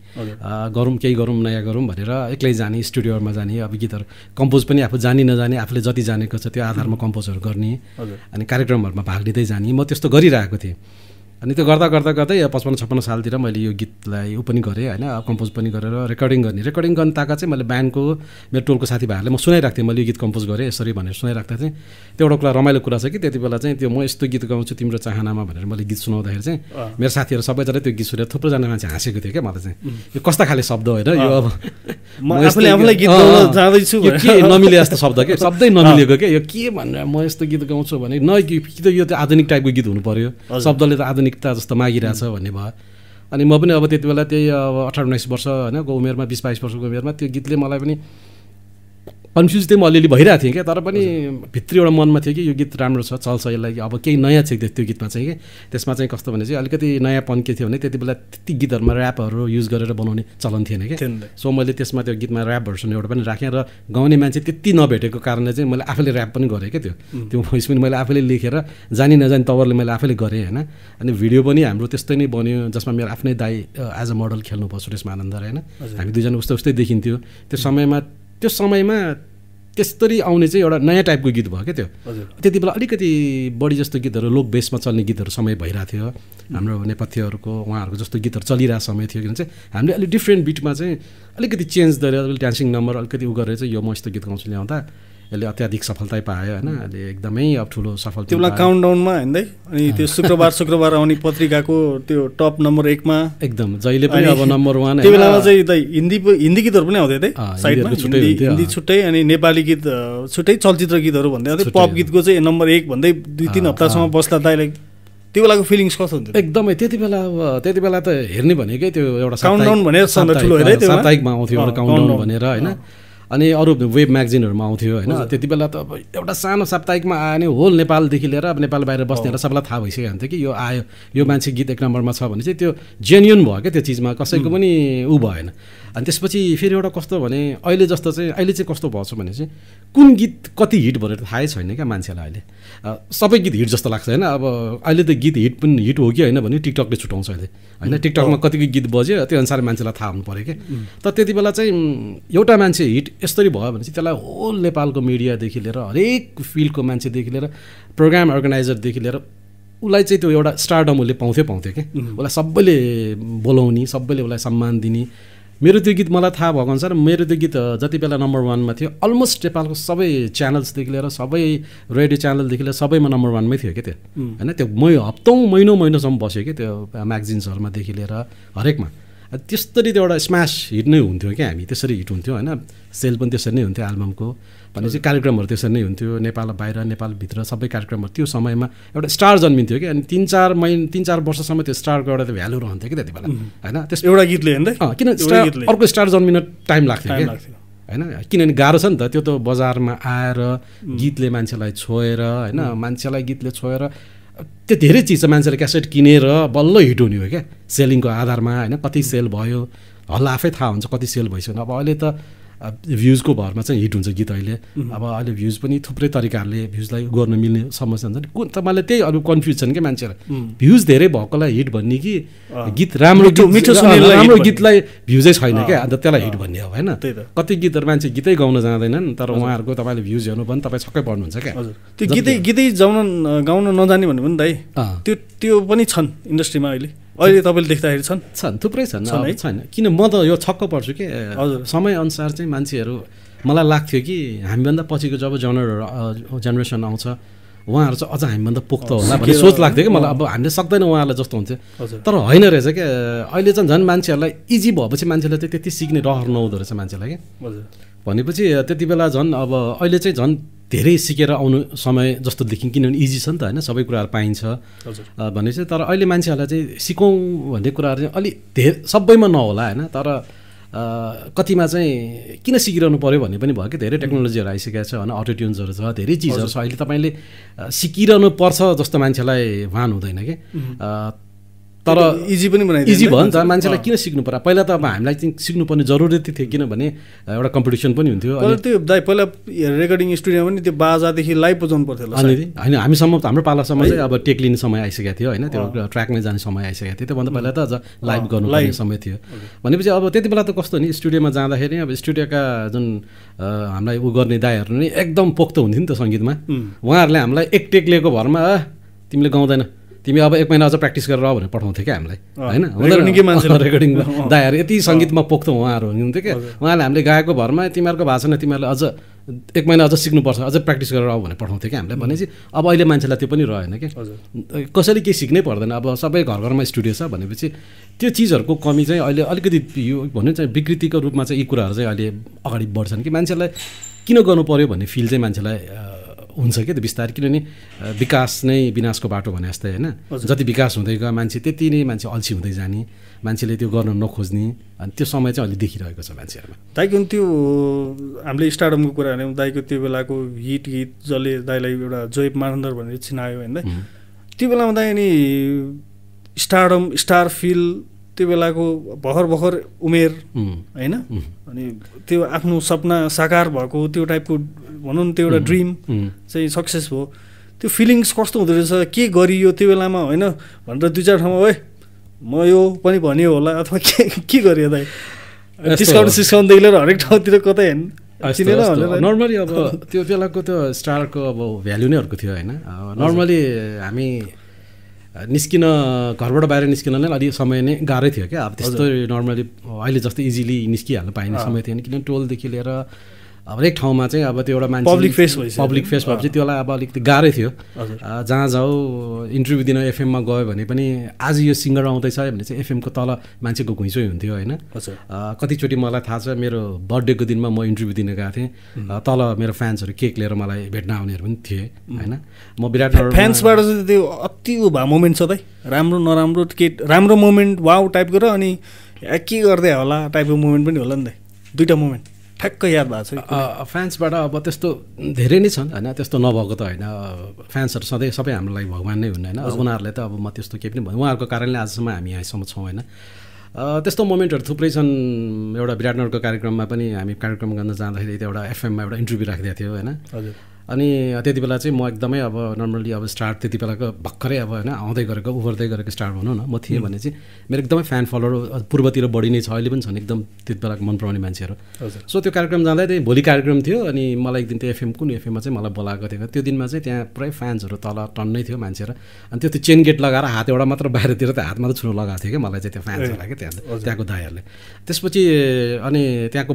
गरौँ केही गरौँ नयाँ गरौँ भनेर एक्लै जाने स्टुडियोमा जाने अब गीतहरू कम्पोज पनि आफू जानी नजाने आफूले जति जानेको छ त्यो आधारमा कम्पोजहरू गर्ने अनि कार्यक्रमहरूमा भाग लिँदै जाने म त्यस्तो गरिरहेको थिएँ अनि त्यो गर्दा गर्दा गर्दै 55-56 सालतिर मैले यो गीतलाई ऊ पनि गरेँ होइन कम्पोज पनि गरेर रेकर्डिङ गर्ने ताका चाहिँ मैले ब्यान्डको मेरो टोलको साथीभाइहरूले म सुनाइरहेको थिएँ मैले यो गीत कम्पोज गरेँ यसरी भनेर सुनाइरहेको थिएँ त्यो एउटा कुरा रमाइलो कुरा छ कि त्यति बेला चाहिँ त्यो म यस्तो गीत गाउँछु तिम्रो चाहनामा भनेर मैले गीत सुनाउँदाखेरि चाहिँ मेरो साथीहरू सबैजना त्यो गीत सुनेर थुप्रोजना मान्छे हाँसेको थियो क्या मलाई चाहिँ यो कस्ता खाले शब्द होइन यो अब के नमिले जस्तो शब्द के शब्दै नमिलेको क्या यो के भनेर म यस्तो गीत गाउँछु भने न कि त यो त आधुनिक टाइपको गीत हुनु पर्यो शब्दले त आधुनिक जस्तो मागिरहेछ भन्ने भयो अनि म पनि अब त्यति बेला त्यही अब 18-19 वर्ष होइन उमेरमा 20-22 वर्षको उमेरमा त्यो गीतले मलाई पनि कन्फ्युज चाहिँ म अलिअलि भइरहेको थिएँ क्या तर पनि भित्री एउटा मनमा थियो कि यो गीत राम्रो छ चल्छ यसलाई अब केही नयाँ थियो त्यो गीतमा चाहिँ कि त्यसमा चाहिँ कस्तो भने चाहिँ अलिकति नयाँपन के थियो भने त्यति बेला त्यति गीतहरूमा ऱ्यापहरू युज गरेर बनाउने चलन थिएन क्या सो मैले त्यसमा त्यो गीतमा ऱ्याप भर्सन एउटा पनि राखेँ र गाउने मान्छे त्यति नभेटेको कारणले चाहिँ मैले आफैले ऱ्याप पनि गरेँ क्या त्यो भोइस पनि मैले आफैले लेखेर जानी नजानी तवरले मैले आफैले गरेँ होइन अनि भिडियो पनि हाम्रो त्यस्तै नै बन्यो जसमा मेरो आफ्नै दाइ एज अ मोडल खेल्नु भयो सुरेश मानन्द होइन हामी दुईजना उस्तै देखिन्थ्यो त्यो समयमा त्यस्तरी आउने चाहिँ एउटा नयाँ टाइपको गीत भयो क्या त्यो त्यति बेला अलिकति बढी जस्तो गीतहरू लोक बेसमा चल्ने गीतहरू समय भइरहेको थियो हाम्रो नेपथ्यहरूको उहाँहरूको जस्तो गीतहरू चलिरहेको समय थियो किन चाहिँ हामीले अलिक डिफ्रेन्ट बिटमा चाहिँ अलिकति चेन्ज गरेर अलिक डान्सिङ नम्बर अलिकति उ गरेर चाहिँ यो म यस्तो गीत गाउँछु ल्याउँदा यसले अत्याधिक सफलता पायो होइन अहिले एकदमै अब ठुलो सफलता त्यो बेला काउन्टडाउनमा हिँड्दै अनि त्यो शुक्रबार आउने पत्रिकाको त्यो टप नम्बर 1 मा एकदम जहिले पनि अब नम्बर 1 त्यो बेलामा चाहिँ हिन्दी गीतहरू पनि आउँदै थिए साइडमा हिन्दी छुट्टै अनि नेपाली गीत छुट्टै चलचित्र गीतहरू भन्दै आउँथ्यो पप गीतको चाहिँ नम्बर 1 भन्दै 2-3 हप्तासम्म बस्दा दाइले त्यो बेलाको फिलिङ्स कस्तो हुन्थ्यो एकदमै त्यति बेला त हेर्ने भनेकै त्यो एउटा काउन्टडाउन भनेर ठुलो हेरे त्यो साप्ताहिकमा आउँथ्यो एउटा काउन्टडाउन भनेर होइन अनि अरू वेब म्यागजिनहरूमा आउँथ्यो होइन त्यति बेला त अब एउटा सानो साप्ताहिकमा आयो भने होल नेपालदेखि लिएर अब नेपाल बाहिर बस्नेहरूलाई सबैलाई थाहा भइसक्यो हुन्थ्यो कि यो आयो यो मान्छे गीत 1 नम्बरमा छ भने चाहिँ त्यो जेन्युन भयो क्या त्यो चिजमा कसैको पनि ऊ भएन अनि त्यसपछि फेरि एउटा कस्तो भने अहिले चाहिँ कस्तो भएको छ भने चाहिँ कुन गीत कति हिट भनेर थाहै छैन क्या मान्छेलाई अहिले सबै गीत हिट जस्तो लाग्छ होइन अब अहिले त गीत हिट हो कि होइन भने टिकटकले छुटाउँछ अहिले होइन टिकटकमा कतिको गीत बज्यो त्यो अनुसार मान्छेलाई थाहा हुनु पऱ्यो क्या तर त्यति बेला चाहिँ एउटा मान्छे हिट यसरी भयो भने चाहिँ त्यसलाई होल नेपालको मिडियादेखि लिएर हरेक फिल्डको मान्छेदेखि लिएर प्रोग्राम अर्गनाइजरदेखि लिएर उसलाई चाहिँ त्यो एउटा स्टारडम उसले पाउँथ्यो क्या उसलाई सबैले बोलाउने सबैले उसलाई सम्मान दिने मेरो त्यो गीत मलाई थाहा भएको अनुसार मेरो त्यो गीत जति बेला नम्बर 1 मा थियो अलमोस्ट नेपालको सबै च्यानल्सदेखि लिएर सबै रेडियो च्यानलदेखि लिएर सबैमा नम्बर 1 मै थियो क्या त्यो होइन त्यो हप्तौँ महिनोसम्म बस्यो कि त्यो म्यागजिन्सहरूमादेखि लिएर हरेकमा त्यस्तरी त्यो एउटा स्म्यास हिट नै हुन्थ्यो क्या हामी त्यसरी हिट हुन्थ्यो होइन सेल पनि त्यसरी नै हुन्थ्यो एल्बमको भनेपछि कार्यक्रमहरू त्यसरी नै हुन्थ्यो नेपाल बाहिर नेपालभित्र सबै कार्यक्रमहरू त्यो समयमा एउटा स्टार जन्मिन्थ्यो कि अनि 3-4 वर्षसम्म त्यो स्टारको एउटा त्यो भ्यालु रहन्थ्यो कि त्यति बेला होइन त्यस एउटा गीतले हेर्दै किन अर्को स्टार जन्मिन टाइम लाग्थ्यो कि होइन किनभने गाह्रो छ नि त त्यो त बजारमा आएर गीतले मान्छेलाई छोएर होइन मान्छेलाई गीतले छोएर त्यो धेरै चिज छ मान्छेले क्यासेट किनेर बल्ल हिट हुने हो क्या सेलिङको आधारमा होइन कति सेल भयो हल्ला आफै थाहा हुन्छ कति सेल भइसक्यो अब अहिले त भ्युजको भरमा चाहिँ हिट हुन्छ गीत अहिले अब अहिले भ्युज पनि थुप्रै तरिकाहरूले भ्युजलाई गर्न मिल्ने समस्या हुन्छ नि तपाईँलाई त्यही अरू कन्फ्युज छन् क्या मान्छेलाई भ्युज धेरै भएकोलाई हिट भन्ने कि गीत राम्रो गीतलाई भ्युजै छैन क्या अन्त त्यसलाई हिट भन्ने हो होइन कति गीतहरू मान्छे गीतै गाउन जाँदैनन् तर उहाँहरूको तपाईँले भ्युज हेर्नु भने तपाईँ छक्कै पर्नुहुन्छ क्या त्यो गीतै गाउन नजाने भन्नु पनि दाइ त्यो पनि छन् इन्डस्ट्रीमा अहिले तपाईँले देख्दाखेरि छन् थुप्रै छन् छैन किन म त यो छक्क पर्छु कि समयअनुसार चाहिँ मान्छेहरू मलाई लाग्थ्यो कि हामीभन्दा पछिको जब जेनेरेसन आउँछ उहाँहरू चाहिँ अझ हामीभन्दा पुख्त होला भन्ने सोच लाग्थ्यो कि मलाई अब हामीले सक्दैन उहाँहरूलाई जस्तो हुन्थ्यो तर होइन रहेछ क्या अहिले चाहिँ झन् मान्छेहरूलाई इजी भएपछि मान्छेलाई चाहिँ त्यति सिक्ने रहर नहुँदो रहेछ मान्छेलाई क्या भनेपछि त्यति बेला झन् अब अहिले चाहिँ झन् धेरै सिकेर आउनु समय जस्तो देखिन् किनभने इजी छ नि त होइन सबै कुराहरू पाइन्छ भनेपछि तर अहिले मान्छेहरूलाई चाहिँ सिकौँ भन्ने कुराहरू चाहिँ अलिक धेरै सबैमा नहोला होइन तर कतिमा चाहिँ किन सिकिरहनु पऱ्यो भन्ने पनि भयो कि धेरै टेक्नोलोजीहरू आइसकेको छ होइन अटोट्युन्सहरू छ धेरै चिजहरू छ अहिले तपाईँले सिकिरहनु पर्छ जस्तो मान्छेलाई भान हुँदैन कि तर इजी पनि बनाइदिन्छ इजी भयो नि त मान्छेलाई किन सिक्नु पर्यो पहिला त अब हामीलाई चाहिँ सिक्नुपर्ने जरुरत थियो किनभने एउटा कम्पिटिसन पनि हुन्थ्यो त्यो दाइ पहिला रेकर्डिङ स्टुडियोमा पनि त्यो बाजादेखि लाइभ बजाउनु पर्थ्यो अनि होइन हामीसम्म हाम्रो पालासम्म चाहिँ अब टेक लिने समय आइसकेको थियो होइन त्यो ट्र्याकमै जाने समय आइसकेको थियो त्योभन्दा पहिला त अझ लाइभ गर्नुपर्ने समय थियो भनेपछि अब त्यति बेला त कस्तो नि स्टुडियोमा जाँदाखेरि अब स्टुडियोका जुन हामीलाई उ गर्ने दाइहरू नै एकदम पोख्त हुन्थ्यो नि त सङ्गीतमा उहाँहरूले हामीलाई एक टेक लिएको भरमा तिमीले गाउँदैन तिमी अब 1 महिना अझ प्र्याक्टिस गरेर भनेर पठाउँथ्यो क्या हामीलाई होइन रेकर्डिङ दाइहरू यति सङ्गीतमा पोख्थ्यो उहाँहरू हुनुहुन्थ्यो क्या उहाँले हामीले गाएको भरमा तिमीहरूको भएको छैन तिमीहरूले अझ 1 महिना अझ सिक्नुपर्छ अझ प्र्याक्टिस गरेर आऊ भनेर पठाउँथ्यो क्या हामीलाई भनेपछि अब अहिले मान्छेलाई त्यो पनि रहेन कि कसैले केही सिक्नै पर्दैन अब सबै घर घरमा स्टुडियो छ भनेपछि त्यो चिजहरूको कमी चाहिँ अहिले अलिकति यो भन्नु चाहिँ विकृतिको रूपमा चाहिँ यी कुराहरू चाहिँ अहिले अगाडि बढ्छन् कि मान्छेलाई किन गर्नु पर्यो भन्ने फिल चाहिँ मान्छेलाई हुन्छ कि त्यो बिस्तारै किनभने विकास नै विनाशको बाटो भने जस्तै होइन जति विकास हुँदै गयो मान्छे त्यति नै मान्छे अल्छी हुँदै जाने मान्छेले त्यो गर्न नखोज्ने अनि त्यो समय चाहिँ अहिले देखिरहेको छ मान्छेहरूमा दाइको त्यो हामीले स्टार्डमको कुरा हेऱ्यौँ दाइको त्यो बेलाको हिट गीत जसले दाइलाई एउटा जोइब मानन्दर भनेर चिनायो होइन त्यो बेलामा दाइ अनि स्टार्डम स्टार फिल त्यो बेलाको भर्खर उमेर होइन अनि त्यो आफ्नो सपना साकार भएको त्यो टाइपको भनौँ न त्यो एउटा ड्रिम चाहिँ सक्सेस भयो त्यो फिलिङ्स कस्तो हुँदो रहेछ के गरियो त्यो बेलामा होइन भनेर 2-4 ठाउँमा ओए म यो पनि भनियो होला अथवा के गरियो दाइ सिस्काउँदै लिएर हरेक ठाउँतिर कतै हेर्नु नर्मली अब त्यो बेलाको त्यो स्टारको अब भ्याल्यु नै अर्को थियो होइन नर्मली हामी निस्किन घरबाट बाहिर निस्किन नै अलिक समय नै गाह्रै थियो क्या अब त्यस्तो नर्मली अहिले जस्तो इजिली निस्किहाल्नु पाइने समय थिएन किनभने टोलदेखि लिएर हरेक ठाउँमा चाहिँ अब त्यो एउटा मान्छे पब्लिक फेस भएपछि त्यसलाई अब अलिकति गाह्रै थियो जहाँ जाऊ इन्टरभ्यू दिन एफएममा गयो भने पनि आज यो सिङ्गर आउँदैछ भने चाहिँ एफएमको तल मान्छेको घुइँचै हुन्थ्यो होइन कतिचोटि मलाई थाहा छ मेरो बर्थडेको दिनमा म इन्टरभ्यू दिन गएको थिएँ तल मेरो फ्यान्सहरू केक लिएर मलाई भेट्न आउनेहरू पनि थिए होइन म विराटनगर फ्यान्सबाट चाहिँ त्यो अति भए मोमेन्ट छ दाइ राम्रो नराम्रो के राम्रो मोमेन्ट वाउ टाइपको र अनि के गर्दै होला टाइपको मोमेन्ट पनि होला नि दाइ दुईवटा मोमेन्ट ठ्याक्क याद भएको छ फ्यान्सबाट अब त्यस्तो धेरै नै छन् होइन त्यस्तो नभएको त होइन फ्यान्सहरू सधैँ सबै हाम्रो लागि भगवान् नै हुन् होइन उनीहरूलाई त अब म त्यस्तो केही पनि भन्नु उहाँहरूको कारणले आजसम्म हामी यहाँसम्म छौँ होइन त्यस्तो मोमेन्टहरू थुप्रै छन् एउटा विराटनगरको कार्यक्रममा पनि हामी कार्यक्रम गर्न जाँदाखेरि एउटा एफएममा एउटा इन्टरभ्यू राखिदिएको थियो होइन अनि त्यति बेला चाहिँ म एकदमै अब नर्मली अब स्टार त्यति बेलाको भर्खरै अब होइन आउँदै गरेको उभर्दै गरेको स्टार भनौँ न म थिएँ भने चाहिँ मेरो एकदमै फ्यान फलोवर पूर्वतिर बढी नै छ अहिले पनि छन् एकदम त्यति बेलाको मन पराउने मान्छेहरू सो त्यो कार्यक्रम जाँदै त्यही भोलि कार्यक्रम थियो अनि मलाई एक दिन त्यो एफएम कुन एफएममा चाहिँ मलाई बोलाएको थियो त्यो दिनमा चाहिँ त्यहाँ पुरै फ्यान्सहरू तल टन्नै थियो मान्छेहरू अनि त्यो चेन गेट लगाएर हात एउटा मात्र बाहिरतिर त हात मात्र छुनु लगाएको थियो क्या मलाई चाहिँ त्यो फ्यान्सहरूलाई क्या त्यहाँको दाइहरूले त्यसपछि अनि त्यहाँको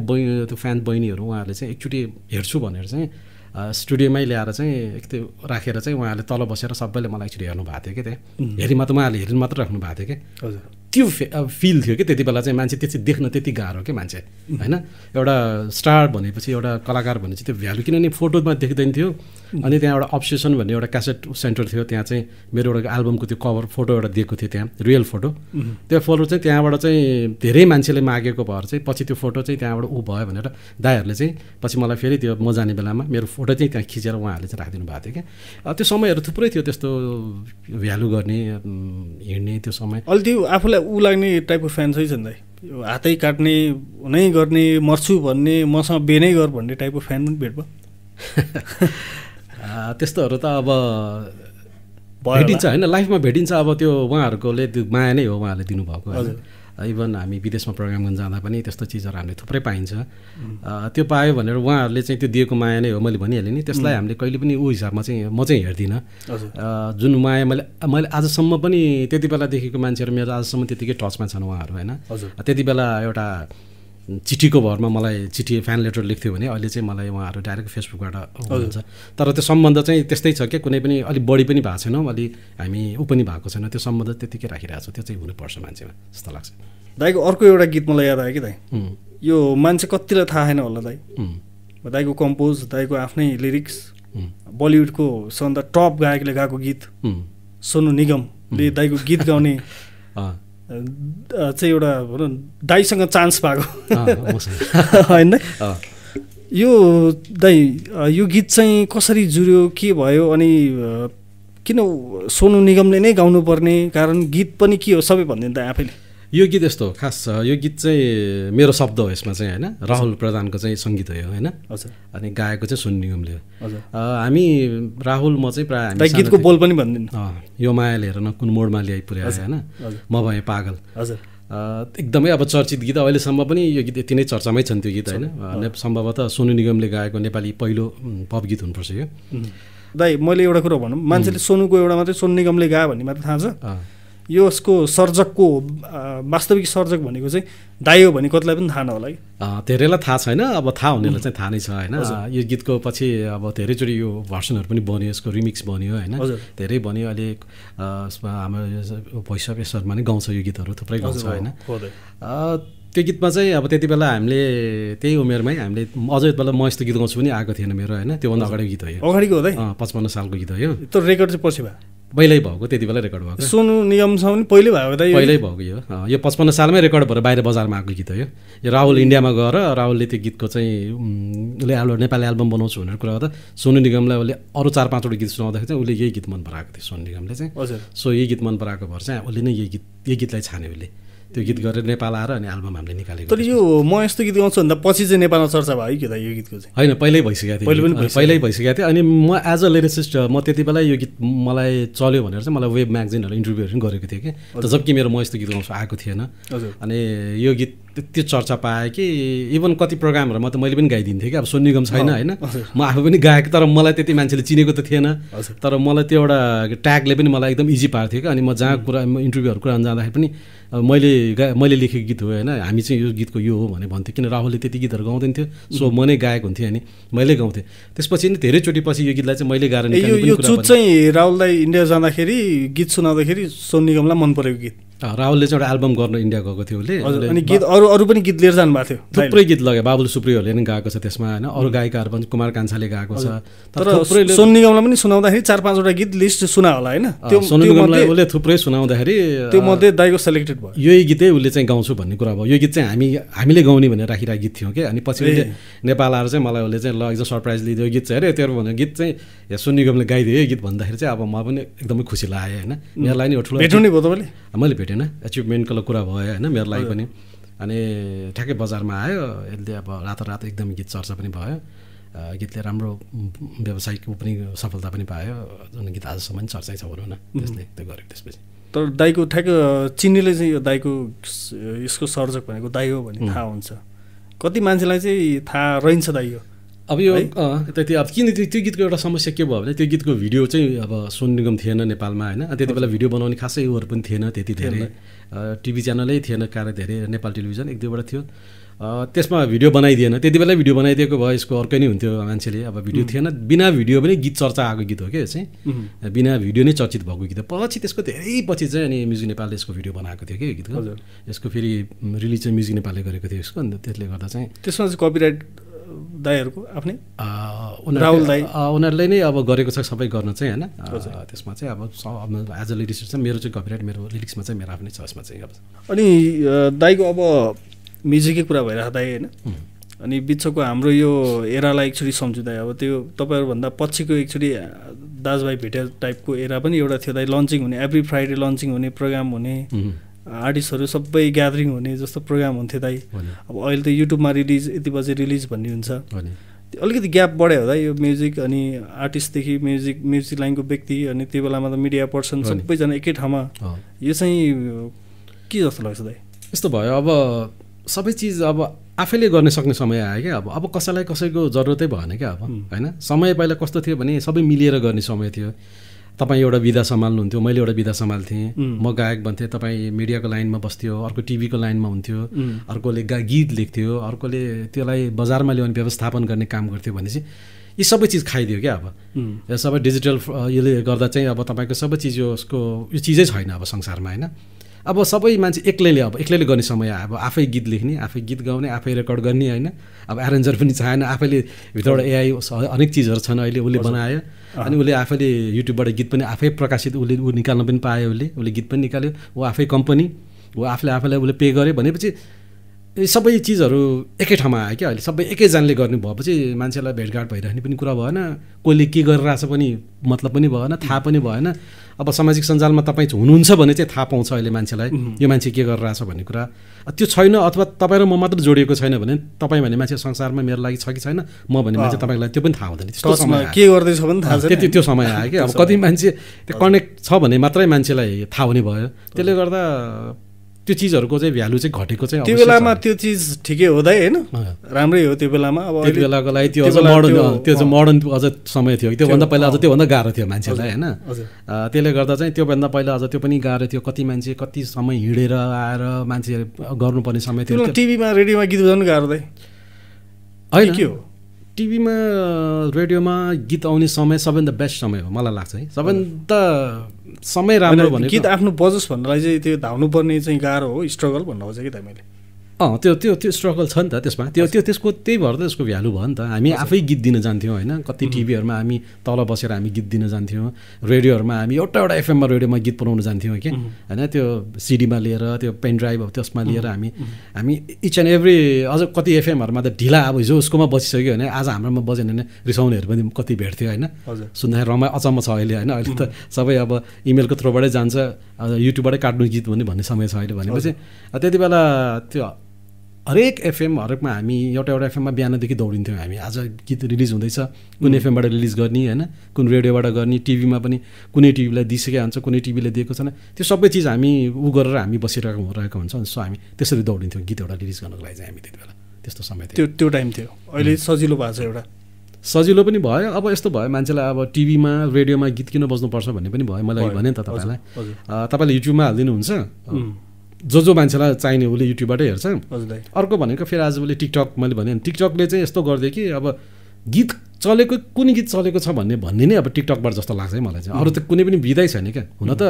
त्यो फ्यान बहिनीहरू उहाँहरूले चाहिँ एकचोटि हेर्छु भनेर चाहिँ स्टुडियोमै ल्याएर चाहिँ त्यो राखेर चाहिँ उहाँहरूले तल बसेर सबैले मलाई एक्चुली हेर्नु भएको थियो कि त्यहाँ उहाँहरूले हेर्नु मात्र राख्नु भएको थियो कि त्यो फिल थियो कि त्यति बेला चाहिँ मान्छे त्यति देख्न त्यति गाह्रो के मान्छे होइन एउटा स्टार भनेपछि एउटा कलाकार भनेपछि त्यो भ्यालु किनभने फोटोमा देख्दैन थियो अनि त्यहाँ एउटा अब्सेसन भन्ने एउटा क्यासेट सेन्टर थियो त्यहाँ चाहिँ मेरो एउटा एल्बमको त्यो कभर फोटो एउटा दिएको थियो त्यहाँ रियल फोटो त्यो फोटो चाहिँ त्यहाँबाट चाहिँ धेरै मान्छेले मागेको भएर चाहिँ पछि त्यो फोटो चाहिँ त्यहाँबाट ऊ भयो भनेर दाइहरूले चाहिँ पछि मलाई फेरि त्यो म जाने बेलामा मेरो फोटो चाहिँ त्यहाँ खिचेर उहाँहरूले चाहिँ राखिदिनु भएको थियो क्या त्यो समयहरू थुप्रै थियो त्यस्तो भ्यालु गर्ने हिँड्ने त्यो समय अहिले त्यो आफूलाई ऊ लाग्ने टाइपको फ्यान चाहिँ छ नि दाइ हातै काट्ने नै गर्ने मर्छु भन्ने मसँग बेनै गर भन्ने टाइपको फ्यान पनि भेट भयो त्यस्तोहरू त अब भेटिन्छ होइन लाइफमा भेटिन्छ अब त्यो उहाँहरूकोले त्यो माया नै हो उहाँहरूले दिनुभएको होइन इभन हामी विदेशमा प्रोग्राम गर्न जाँदा पनि त्यस्तो चिजहरू हामीले थुप्रै पाइन्छ त्यो पायो भनेर उहाँहरूले चाहिँ त्यो दिएको माया नै हो मैले भनिहालेँ नि त्यसलाई हामीले कहिले पनि ऊ हिसाबमा चाहिँ म चाहिँ हेर्दिनँ जुन माया मैले आजसम्म पनि त्यति बेलादेखिको मान्छेहरू मेरो आजसम्म त्यतिकै टचमा छन् उहाँहरू होइन त्यति बेला एउटा चिठीको भरमा मलाई चिठी फ्यान लेटर लेख्थ्यो भने अहिले चाहिँ मलाई उहाँहरू डाइरेक्ट फेसबुकबाट हुन्छ तर त्यो सम्बन्ध चाहिँ त्यस्तै छ क्या कुनै पनि अलिक बढी पनि भएको छैनौँ अलि हामी ऊ पनि भएको छैन त्यो सम्बन्ध त्यतिकै राखिरहेको छ त्यो चाहिँ हुनुपर्छ मान्छेमा जस्तो लाग्छ दाइको अर्को एउटा गीत मलाई याद आयो कि दाइ यो मान्छे कतिलाई थाहा छैन होला दाइ दाइको कम्पोज दाइको आफ्नै लिरिक्स बलिउडको सबभन्दा टप गायकले गाएको गीत सोनु निगमले दाइको गीत गाउने चाहिँ एउटा भनौँ दाइसँग चान्स पाएको होइन यो दाइ यो गीत चाहिँ कसरी जुर्यो के भयो अनि किन सोनू निगमले नै गाउनुपर्ने कारण गीत पनि के हो सबै भनिदिनु त आफैले यो गीत यस्तो खास छ यो गीत चाहिँ मेरो शब्द हो यसमा चाहिँ होइन राहुल प्रधानको चाहिँ सङ्गीत हो होइन हजुर अनि गाएको चाहिँ सोनू निगमले हो हजुर हामी राहुल म चाहिँ प्रायः हामी गीतको बोल पनि भनिदिनु यो मायाले हेर न कुन मोडमा ल्याइ पुर्यायो होइन म भएँ पागल हजुर एकदमै अब चर्चित गीत अहिलेसम्म पनि यो गीत यति नै चर्चामै छन् त्यो गीत होइन सम्भवतः सोनू निगमले गाएको नेपाली पहिलो पप गीत हुनुपर्छ यो दाइ मैले एउटा कुरो भनौँ मान्छेले सोनुको एउटा मात्रै सोनू निगमले गायो भन्ने मात्रै थाहा छ यसको सर्जकको वास्तविक सर्जक भनेको चाहिँ दाइ हो भने कतिलाई पनि थाहा नहोला कि धेरैलाई थाहा छैन अब थाहा हुनेलाई चाहिँ थाहा नै छ होइन यो गीतको पछि अब धेरैचोटि यो भर्सनहरू पनि बन्यो यसको रिमिक्स बन्यो होइन धेरै बन्यो अहिले हाम्रो भोइस अफ शर्मा नै गाउँछ यो गीतहरू थुप्रै गाउँछ होइन त्यो गीतमा चाहिँ अब त्यति बेला हामीले त्यही उमेरमै हामीले अझै बेला म यस्तो गीत गाउँछु पनि आएको थिएन मेरो होइन त्योभन्दा अगाडिको गीत हो यो अगाडिको हो 55 सालको गीत हो यो त्यो रेकर्ड चाहिँ पछि भयो पहिल्यै भएको त्यति बेला रेकर्ड भएको सोनू निगमसँग पनि पहिल्यै भएको पहिल्यै भएको यो 55 सालमै रेकर्ड भएर बाहिर बजारमा आएको गीत हो यो राहुल इन्डियामा गएर राहुलले त्यो गीतको चाहिँ उसले नेपाली एल्बम बनाउँछु भनेर कुरा गर्दा सोनू निगमलाई उसले अरू 4-5वटा गीत सुनाउँदाखेरि चाहिँ उसले यही गीत मन पराएको थियो सोनू निगमले चाहिँ सो यही गीत मन पराएको भएर चाहिँ उसले नै यही गीतलाई छान्यो उसले त्यो गीत गरेर नेपाल आएर अनि एल्बम हामीले निकालेको तर यो म यस्तो गीत गाउँछु भन्दा पछि चाहिँ नेपालमा चर्चा भयो कि त यो गीतको चाहिँ होइन पहिल्यै भइसकेको थियो पहिल्यै भइसकेको थियो अनि म एज अ लिरिसिस्ट म त्यति बेला यो गीत मलाई चल्यो भनेर चाहिँ मलाई वेब म्यागजिनहरू इन्टरभ्यूहरू पनि गरेको थिएँ कि जबकि मेरो म यस्तो गीत गाउँछु आएको थिएन अनि यो गीत त्यो चर्चा पाएँ कि इभन कति प्रोग्रामहरूमा त मैले पनि गाइदिन्थेँ कि अब सोनू निगम छैन होइन म आफू पनि गाएको तर मलाई त्यति मान्छेले चिनेको त थिएन तर मलाई त्यो एउटा ट्यागले पनि मलाई एकदम इजी पार्थ्यो कि अनि म जहाँ कुरा इन्टरभ्यूहरू कुरा जाँदाखेरि पनि मैले लेखेको गीत हो होइन हामी चाहिँ यो गीतको यो हो भने भन्थ्यो किन राहुलले त्यति गीतहरू गाउँदैन थियो सो म नै गाएको हुन्थेँ अनि मैले गाउँथेँ त्यसपछि नि धेरैचोटि पछि यो गीतलाई चाहिँ मैले गाएर यो चुट चाहिँ राहुललाई इन्डिया जाँदाखेरि गीत सुनाउँदाखेरि सोनू निगमलाई मन परेको गीत राहुलले चाहिँ एउटा एल्बम गर्न इन्डिया गएको थियो उसले अनि गीत अरू पनि गीत लिएर जानुभएको थियो थुप्रै गीत लग्यो बाबुल सुप्रियोहरूले पनि गाएको छ त्यसमा होइन अरू गायिकाहरू पनि कुमार कान्छाले गाएको छ तर सोनू निगमलाई पनि सुनाउँदाखेरि 4-5वटा गीत लिस्ट सुना होला होइन त्यो सोनू निगमलाई उसले थुप्रै सुनाउँदाखेरि त्यो मध्ये दाइको सेलेक्टेड भयो यही गीतै उसले चाहिँ गाउँछु भन्ने कुरा भयो यो गीत चाहिँ हामीले गाउने भनेर राखिरहेको गीत थियो कि अनि पछि उसले नेपाल आएर चाहिँ मलाई उसले चाहिँ ल एकदम सरप्राइज लिइदियो गीत चाहिँ अरे त्यो भने गीत चाहिँ सोनू निगमले गाइदियो यो गीत भन्दाखेरि चाहिँ अब म पनि एकदमै खुसी लाग्यो होइन मेरोलाई नि ठुलो भेट्नु नि भयो तपाईँले मैले भेटेन एचिभमेन्टको कुरा भयो होइन मेरो लागि पनि अनि ठ्याक्कै बजारमा आयो यसले अब रातारात एकदम गीत चर्चा पनि भयो गीतले राम्रो व्यावसायिक पनि सफलता पनि पायो जुन गीत आजसम्म पनि चर्चै छ भनौँ न त्यसले त्यो गरेको त्यसपछि तर दाइको ठ्याक्क चिन्नेले चाहिँ यो दाइको यसको सर्जक भनेको दाइ हो भन्ने थाहा हुन्छ कति मान्छेलाई चाहिँ थाहा रहन्छ दाइ हो अब यो त्यति अब किन त्यो गीतको एउटा समस्या के भयो भने त्यो गीतको भिडियो चाहिँ अब सोनू निगम थिएन नेपालमा होइन त्यति बेला भिडियो बनाउने खासै उयोहरू पनि थिएन त्यति धेरै टिभी च्यानलै थिएन कार्य धेरै नेपाल टेलिभिजन 1-2वटा थियो त्यसमा भिडियो बनाइदिएन त्यति बेला भिडियो बनाइदिएको भए यसको अर्कै नै हुन्थ्यो मान्छेले अब भिडियो थिएन बिना भिडियो पनि गीत चर्चा आएको गीत हो कि चाहिँ बिना भिडियो नै चर्चित भएको गीत हो पछि त्यसको धेरै पछि चाहिँ अनि म्युजिक नेपालले यसको भिडियो बनाएको थियो कि गीतको यसको फेरि रिलिज चाहिँ म्युजिक नेपालले गरेको थियो यसको अन्त त्यसले गर्दा चाहिँ त्यसमा चाहिँ कपिराइट दाइहरूको आफ्नै राहुल दाइ उनीहरूले नै अब गरेको छ सबै गर्न चाहिँ होइन त्यसमा चाहिँ अब एज अ लिरिक्स चाहिँ मेरो चाहिँ कपिराइट मेरो लिरिक्समा चाहिँ मेरो आफ्नै छ यसमा चाहिँ अब अनि दाइको अब म्युजिकै कुरा भइरहेको दाइ होइन अनि बिचको हाम्रो यो एरालाई एकचोटि सम्झु दाइ अब त्यो तपाईँहरूभन्दा पछिको एकचोटि दाजुभाइ भेटेर टाइपको एरा पनि एउटा थियो दाइ लन्चिङ हुने एभ्री फ्राइडे लन्चिङ हुने प्रोग्राम हुने आर्टिस्टहरू सबै ग्यादरिङ हुने जस्तो प्रोग्राम हुन्थ्यो दाइ अब अहिले त युट्युबमा रिलिज यति बजे रिलिज भन्ने हुन्छ अलिकति ग्याप बढ्यो होला यो म्युजिक अनि आर्टिस्टदेखि म्युजिक लाइनको व्यक्ति अनि त्यो बेलामा त मिडिया पर्सन सबैजना एकै ठाउँमा यो चाहिँ के जस्तो लाग्छ दाइ यस्तो भयो अब सबै चिज अब आफैले गर्न सक्ने समय आयो क्या अब कसैलाई कसैको जरुरतै भएन क्या अब होइन समय पहिला कस्तो थियो भने सबै मिलेर गर्ने समय थियो तपाईँ एउटा विधा सम्हाल्नुहुन्थ्यो मैले एउटा विधा सम्हाल्थेँ म गायक भन्थेँ तपाईँ मिडियाको लाइनमा बस्थ्यो अर्को टिभीको लाइनमा हुन्थ्यो अर्कोले गीत लेख्थ्यो अर्कोले त्यसलाई बजारमा ल्याउने व्यवस्थापन गर्ने काम गर्थ्यो भनेपछि यी सबै चिज खाइदियो क्या अब यो सबै डिजिटल यसले गर्दा चाहिँ अब तपाईँको सबै चिज यो चिजै छैन अब संसारमा होइन अब सबै मान्छे एक्लैले गर्ने समय आयो अब आफै गीत लेख्ने आफै गीत गाउने आफै रेकर्ड गर्ने होइन अब एरेन्जर पनि चाहेन आफैले भित्रबाट एआई अनेक चिजहरू छन् अहिले उसले बनायो अनि उसले आफैले युट्युबबाट गीत पनि आफै प्रकाशित उसले निकाल्न पनि पायो उसले गीत पनि निकाल्यो ऊ आफै कम्पनी ऊ आफूले उसले पे गरे भनेपछि सबै चिजहरू एकै ठाउँमा आयो क्या अहिले सबै एकैजनाले गर्ने भएपछि मान्छेलाई भेटघाट भइराख्ने पनि कुरा भएन कसले के गरिरहेछ पनि मतलब पनि भएन थाहा पनि भएन अब सामाजिक सञ्जालमा तपाईँ हुनुहुन्छ भने चाहिँ थाहा पाउँछ अहिले मान्छेलाई यो मान्छे के गरिरहेछ भन्ने कुरा त्यो छैन अथवा तपाईँ र म मात्र जोडिएको छैन भने तपाईँ भन्ने मान्छे संसारमा मेरो लागि छ कि छैन म भन्ने मान्छे तपाईँलाई त्यो पनि थाहा हुँदैन त्यस्तो समय के गर्दैछ पनि थाहा छैन त्यो समय आयो कि अब कति मान्छे त्यो कनेक्ट छ भने मात्रै मान्छेलाई थाहा हुने भयो त्यसले गर्दा त्यो चिजहरूको चाहिँ भ्यालु चाहिँ घटेको चाहिँ त्यो बेलामा त्यो चिज ठिकै हो दाइ होइन राम्रै हो त्यो बेलामा अब त्यो बेलाको लागि त्यो अझ मोडर्न त्यो चाहिँ मोडर्न अझ समय थियो त्योभन्दा पहिला अझ त्योभन्दा गाह्रो थियो मान्छेलाई होइन त्यसले गर्दा चाहिँ त्योभन्दा पहिला अझ त्यो पनि गाह्रो थियो कति मान्छे कति समय हिँडेर आएर मान्छे गर्नुपर्ने समय थियो टिभीमा रेडियोमा गीत बजाउनु गाह्रो दाइ होइन के हो टिभीमा रेडियोमा गीत आउने समय सबैभन्दा बेस्ट समय हो मलाई लाग्छ है सबैभन्दा समय राम्रो भनेको गीत आफ्नो बजोस् भन्नलाई चाहिँ त्यो धाउनु पर्ने चाहिँ गाह्रो हो स्ट्रगल भन्नु खोजेँ कि त मैले त्यो स्ट्रगल छ नि त त्यसमा त्यसको त्यही भएर त त्यसको भ्यालु भयो नि त हामी आफै गीत दिन जान्थ्यौँ होइन कति टिभीहरूमा हामी तल बसेर हामी गीत दिन जान्थ्यौँ रेडियोहरूमा हामी एउटा एफएममा रेडियोमा गीत बनाउन जान्थ्यौँ कि होइन त्यो सिडीमा लिएर त्यो पेन ड्राइभ त्यसमा लिएर हामी इच एन्ड एभ्री अझ कति एफएमहरूमा त ढिला अब हिजो उसकोमा बसिसक्यो भने आज हाम्रोमा बजेन भने रिसाउनेहरू पनि कति भेट्थ्यो होइन सुन्दाखेरि अचम्म छ अहिले होइन अहिले त सबै अब इमेलको थ्रुबाटै जान्छ युट्युबबाटै काट्नु गीत भन्ने समय छ अहिले भनेपछि त्यति बेला त्यो हरेक एफएम हरेकमा हामी एउटा एफएममा बिहानदेखि दौडिन्थ्यौँ हामी आज गीत रिलिज हुँदैछ कुन एफएमबाट रिलिज गर्ने होइन कुन रेडियोबाट गर्ने टिभीमा पनि कुनै टिभीलाई दिइसकेको हुन्छ कुनै टिभीले दिएको छैन त्यो सबै चिज हामी उ गरेर हामी बसिरहेको हुन्छ सो हामी त्यसरी दौडिन्थ्यौँ गीत एउटा रिलिज गर्नको लागि चाहिँ हामी त्यति बेला त्यस्तो समय थियो त्यो टाइम थियो अहिले सजिलो भएको छ एउटा सजिलो पनि भयो अब यस्तो भयो मान्छेलाई अब टिभीमा रेडियोमा गीत किन बज्नुपर्छ भन्ने पनि भयो मलाई भने नि त तपाईँले युट्युबमा हालिदिनुहुन्छ जो मान्छेलाई चाहिने उसले युट्युबबाटै हेर्छ अर्को भनेको फेरि आज उसले टिकटक मैले भने टिकटकले चाहिँ यस्तो गरिदियो कि अब गीत चलेको कुन गीत चलेको छ भन्ने नै अब टिकटकबाट जस्तो लाग्छ है मलाई चाहिँ अरू त कुनै पनि विधै छैन क्या हुन त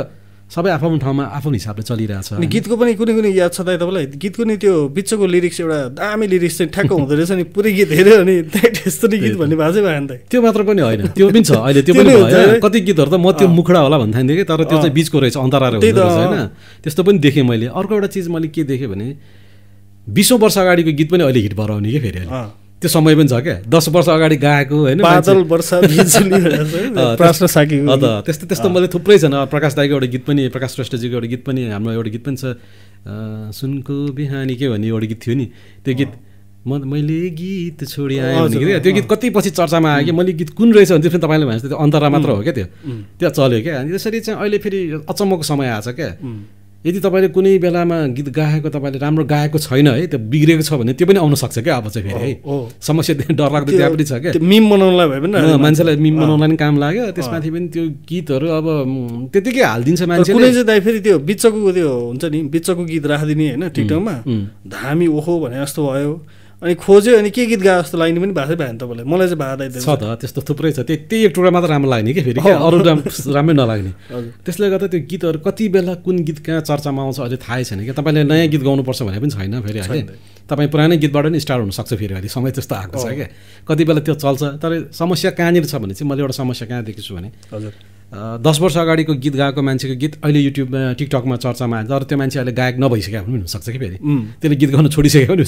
सबै आफ्नो ठाउँमा आफ्नो हिसाबले चलिरहेछ अनि गीतको पनि कुनै याद छ दाइ तपाईँलाई गीतको नि त्यो बिचको लिरिक्स एउटा दामी लिरिक्स चाहिँ ठ्याक्क हुँदो रहेछ नि पुरै गीत हेऱ्यो अनि त्यस्तो नि गीत भन्ने भएको चाहिँ भएन त त्यो मात्र पनि होइन त्यो पनि छ अहिले त्यो पनि भयो कति गीतहरू त म त्यो मुखडा होला भन्थान्थेँ कि तर त्यो चाहिँ बिचको रहेछ अन्तरा रहेछ होइन त्यस्तो पनि देखेँ मैले अर्को एउटा चिज मैले के देखेँ भने 20 वर्ष अगाडिको गीत पनि अहिले हिट भएर आउने कि फेरि अहिले त्यो समय पनि छ क्या 10 वर्ष अगाडि गाएको होइन त्यस्तो मैले थुप्रै छन् प्रकाश दाईको एउटा गीत पनि प्रकाश श्रेष्ठजीको एउटा गीत पनि हाम्रो एउटा गीत पनि छ सुनको बिहानी के भन्ने एउटा गीत थियो नि त्यो गीत मैले गीत छोडी आएँ भने क्या त्यो गीत कति पछि चर्चामा आयो कि मैले गीत कुन रहेछ भने त्यसमा तपाईँले भने त्यो अन्तरा मात्र हो क्या त्यो चल्यो क्या अनि त्यसरी चाहिँ अहिले फेरि अचम्मको समय आएछ क्या यदि तपाईँले कुनै बेलामा गीत गाएको तपाईँले राम्रो गाएको छैन है त्यो बिग्रेको छ भने त्यो पनि आउन सक्छ क्या अब चाहिँ फेरि है समस्या डरलाग्दो त्यहाँ पनि छ क्या मिम बनाउनलाई भयो भने मान्छेलाई मिम बनाउनलाई पनि काम लाग्यो त्यसमाथि पनि त्यो गीतहरू अब त्यतिकै हालिदिन्छ मान्छे कुनै चाहिँ दाइ फेरि त्यो बिचको त्यो हुन्छ नि बिचको गीत राखिदिने होइन टिकटकमा धामी ओहो भने जस्तो भयो अनि खोज्यो अनि के गीत गाए जस्तो लाग्ने पनि भएको भएन तपाईँलाई मलाई चाहिँ भएको छ त त्यस्तो थुप्रै छ त्यही एक टुक्रा मात्र राम्रो लाग्ने कि फेरि क्या अरू राम्रै नलाग्ने त्यसले गर्दा त्यो गीतहरू कति बेला कुन गीत कहाँ चर्चामा आउँछ अहिले थाहै छैन क्या तपाईँले नयाँ गीत गाउनुपर्छ भने पनि छैन फेरि अहिले तपाईँ पुरानै गीतबाट पनि स्टार्ट हुनसक्छ फेरि अहिले समय त्यस्तो आएको छ क्या कति बेला त्यो चल्छ तर समस्या कहाँनिर छ भने चाहिँ मैले एउटा समस्या कहाँ देखेको छु भने 10 वर्ष अगाडिको गीत गाएको मान्छेको गीत अहिले युट्युबमा टिकटकमा चर्चामा आयो तर त्यो मान्छे अहिले गायक नभइसकेको पनि हुनसक्छ कि फेरि त्यसले गीत गाउन छोडिसकेको पनि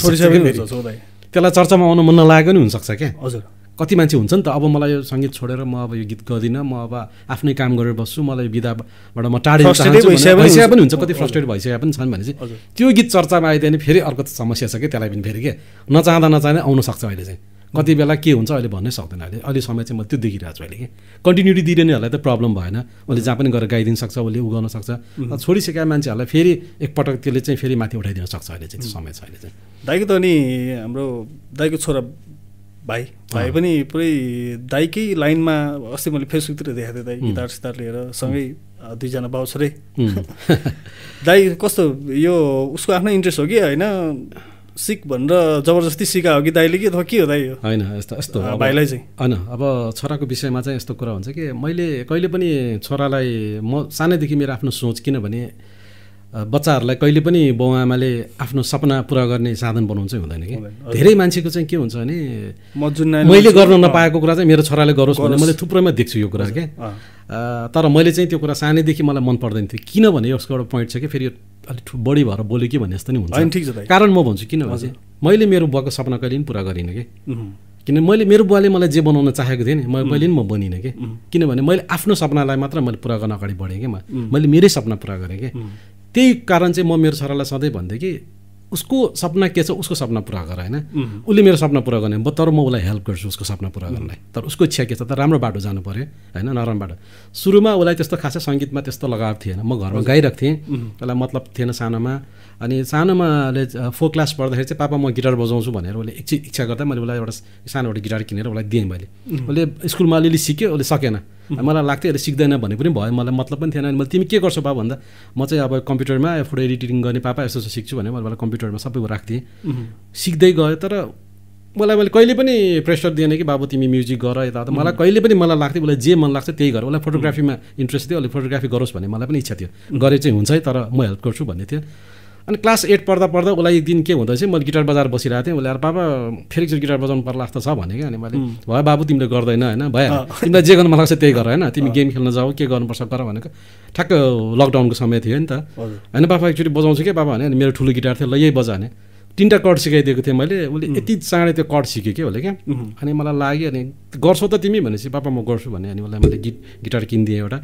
त्यसलाई चर्चामा आउनु मन नलागेको पनि हुनसक्छ क्या हजुर कति मान्छे हुन्छ नि त अब मलाई यो सङ्गीत छोडेर म अब यो गीत गर्दिनँ म अब आफ्नै काम गरेर बस्छु मलाई विधाबाट म टाढिन चाहन्छु भइसकेको पनि हुन्छ कति फ्रस्ट्रेट भइसकेका पनि छन् भने चाहिँ त्यो गीत चर्चामा आइदियो भने फेरि अर्को समस्या छ कि त्यसलाई पनि फेरि के नचाहँदा आउन सक्छ अहिले चाहिँ कति बेला के हुन्छ अहिले भन्नै सक्दैन अहिले समय चाहिँ म त्यो देखिरहेको छु अहिले कि कन्टिन्युटी दिनेहरूलाई त प्रब्लम भएन उसले जहाँ पनि गएर गाइदिन सक्छ उसले उ गर्न सक्छ छोडिसकेका मान्छेहरूलाई फेरि एकपटक त्यसले चाहिँ फेरि माथि उठाइदिन सक्छ अहिले चाहिँ त्यो समय छ अहिले चाहिँ दाइको त अनि हाम्रो दाइको छोरा भाइ पनि पुरै दाइकै लाइनमा अस्ति मैले फेसबुकतिर देखाएको थिएँ दाइ गिटार सितार लिएर सँगै दुईजना बाउ छोरै दाइ कस्तो यो उसको आफ्नै इन्ट्रेस्ट हो कि होइन सिक भनेर जबरजस्ती सिका हो कि दाइले कि अथवा के हो दाइ यो होइन यस्तो भाइलाई चाहिँ होइन अब छोराको विषयमा चाहिँ यस्तो कुरा हुन्छ कि मैले कहिले पनि छोरालाई म सानैदेखि मेरो आफ्नो सोच किनभने बच्चाहरूलाई कहिले पनि बाउ आमाले आफ्नो सपना पुरा गर्ने साधन बनाउनु चाहिँ हुँदैन कि धेरै मान्छेको चाहिँ के हुन्छ भने मैले गर्न नपाएको कुरा चाहिँ मेरो छोराले गरोस् भने मैले थुप्रैमा देख्छु यो कुरा क्या तर मैले चाहिँ त्यो कुरा सानैदेखि मलाई मन पर्दैन थियो किनभने यसको एउटा पोइन्ट छ कि फेरि अलिक बढी भएर बोल्यो कि भन्ने जस्तो नि हुन्छ कारण म भन्छु किन भने मैले मेरो बुवाको सपना कहिले पनि पुरा गरिनँ कि किन मेरो बुवाले मलाई जे बनाउन चाहेको थिएँ नि मैले पनि म बनिनँ कि किनभने मैले आफ्नो सपनालाई मात्र मैले पुरा गर्न अगाडि बढेँ कि मैले मेरै सपना पुरा गरेँ कि त्यही कारण चाहिँ म मेरो छोरालाई सधैँ भन्थेँ कि उसको सपना के छ उसको सपना पुरा गर होइन उसले मेरो सपना पुरा गर्ने तर म उसलाई हेल्प गर्छु उसको सपना पुरा गर्नलाई तर उसको इच्छा के छ त राम्रो बाटो जानु पर्यो होइन नराम्रो बाटो सुरुमा उसलाई त्यस्तो खासै सङ्गीतमा त्यस्तो लगाव थिएन म घरमा गाइरहेको थिएँ उसलाई मतलब थिएन सानोमा अनि सानोमा फोर क्लास पढ्दाखेरि चाहिँ पापा म गिटार बजाउँछु भनेर उसले इच्छा गर्दा मैले उसलाई एउटा सानो एउटा गिटार किनेर उसलाई दिएँ मैले उसले स्कुलमा अलिअलि सिक्यो उसले सकेन मलाई लाग्थ्यो अहिले सिक्दैन भने पनि भयो मलाई मतलब पनि थिएन मैले तिमी के गर्छौ बा भन्दा म चाहिँ अब कम्प्युटरमा फोटो एडिटिङ गर्ने पापा यस्तो सिक्छु भने मैले कम्प्युटरमा सबै राख्थेँ सिक्दै गयो तर मैले कहिले पनि प्रेसर दिएन कि बाबु तिमी म्युजिक गर यता मलाई कहिले पनि मलाई लाग्थ्यो उसलाई जे मन लाग्छ त्यही गर उसलाई फोटोग्राफीमा इन्ट्रेस्ट थियो उसले फोटोग्राफी गरोस् भन्ने मलाई पनि इच्छा थियो गरे चाहिँ हुन्छ है तर म हेल्प गर्छु भन्ने थियो अनि क्लास 8 पढ्दा उसलाई एक दिन के हुँदा चाहिँ मैले गिटार बजाएर बसिरहेको थिएँ उसले पापा फेरि एकचोटि गिटार बजाउनु पर्ला जस्तो छ भने क्या अनि मैले भयो बाबु तिमीले गर्दैन होइन भयो तिमीलाई जे गर्नु मन लाग्छ त्यही गर होइन तिमी गेम खेल्न जाऊ के गर्नुपर्छ गर भनेको ठ्याक्क लकडाउनको समय थियो नि त होइन पापा एकचोटि बजाउँछु के पापा भने अनि मेरो ठुलो गिटार थियो ल यही बजा भने 3टा कर्ड सिकाइदिएको थिएँ मैले उसले यति चाँडै त्यो कर्ड सिक्यो कि उसले क्या अनि मलाई लाग्यो अनि गर्छौ त तिमी भनेपछि पापा म गर्छु भने अनि उसलाई मैले गिटार किनिदिएँ एउटा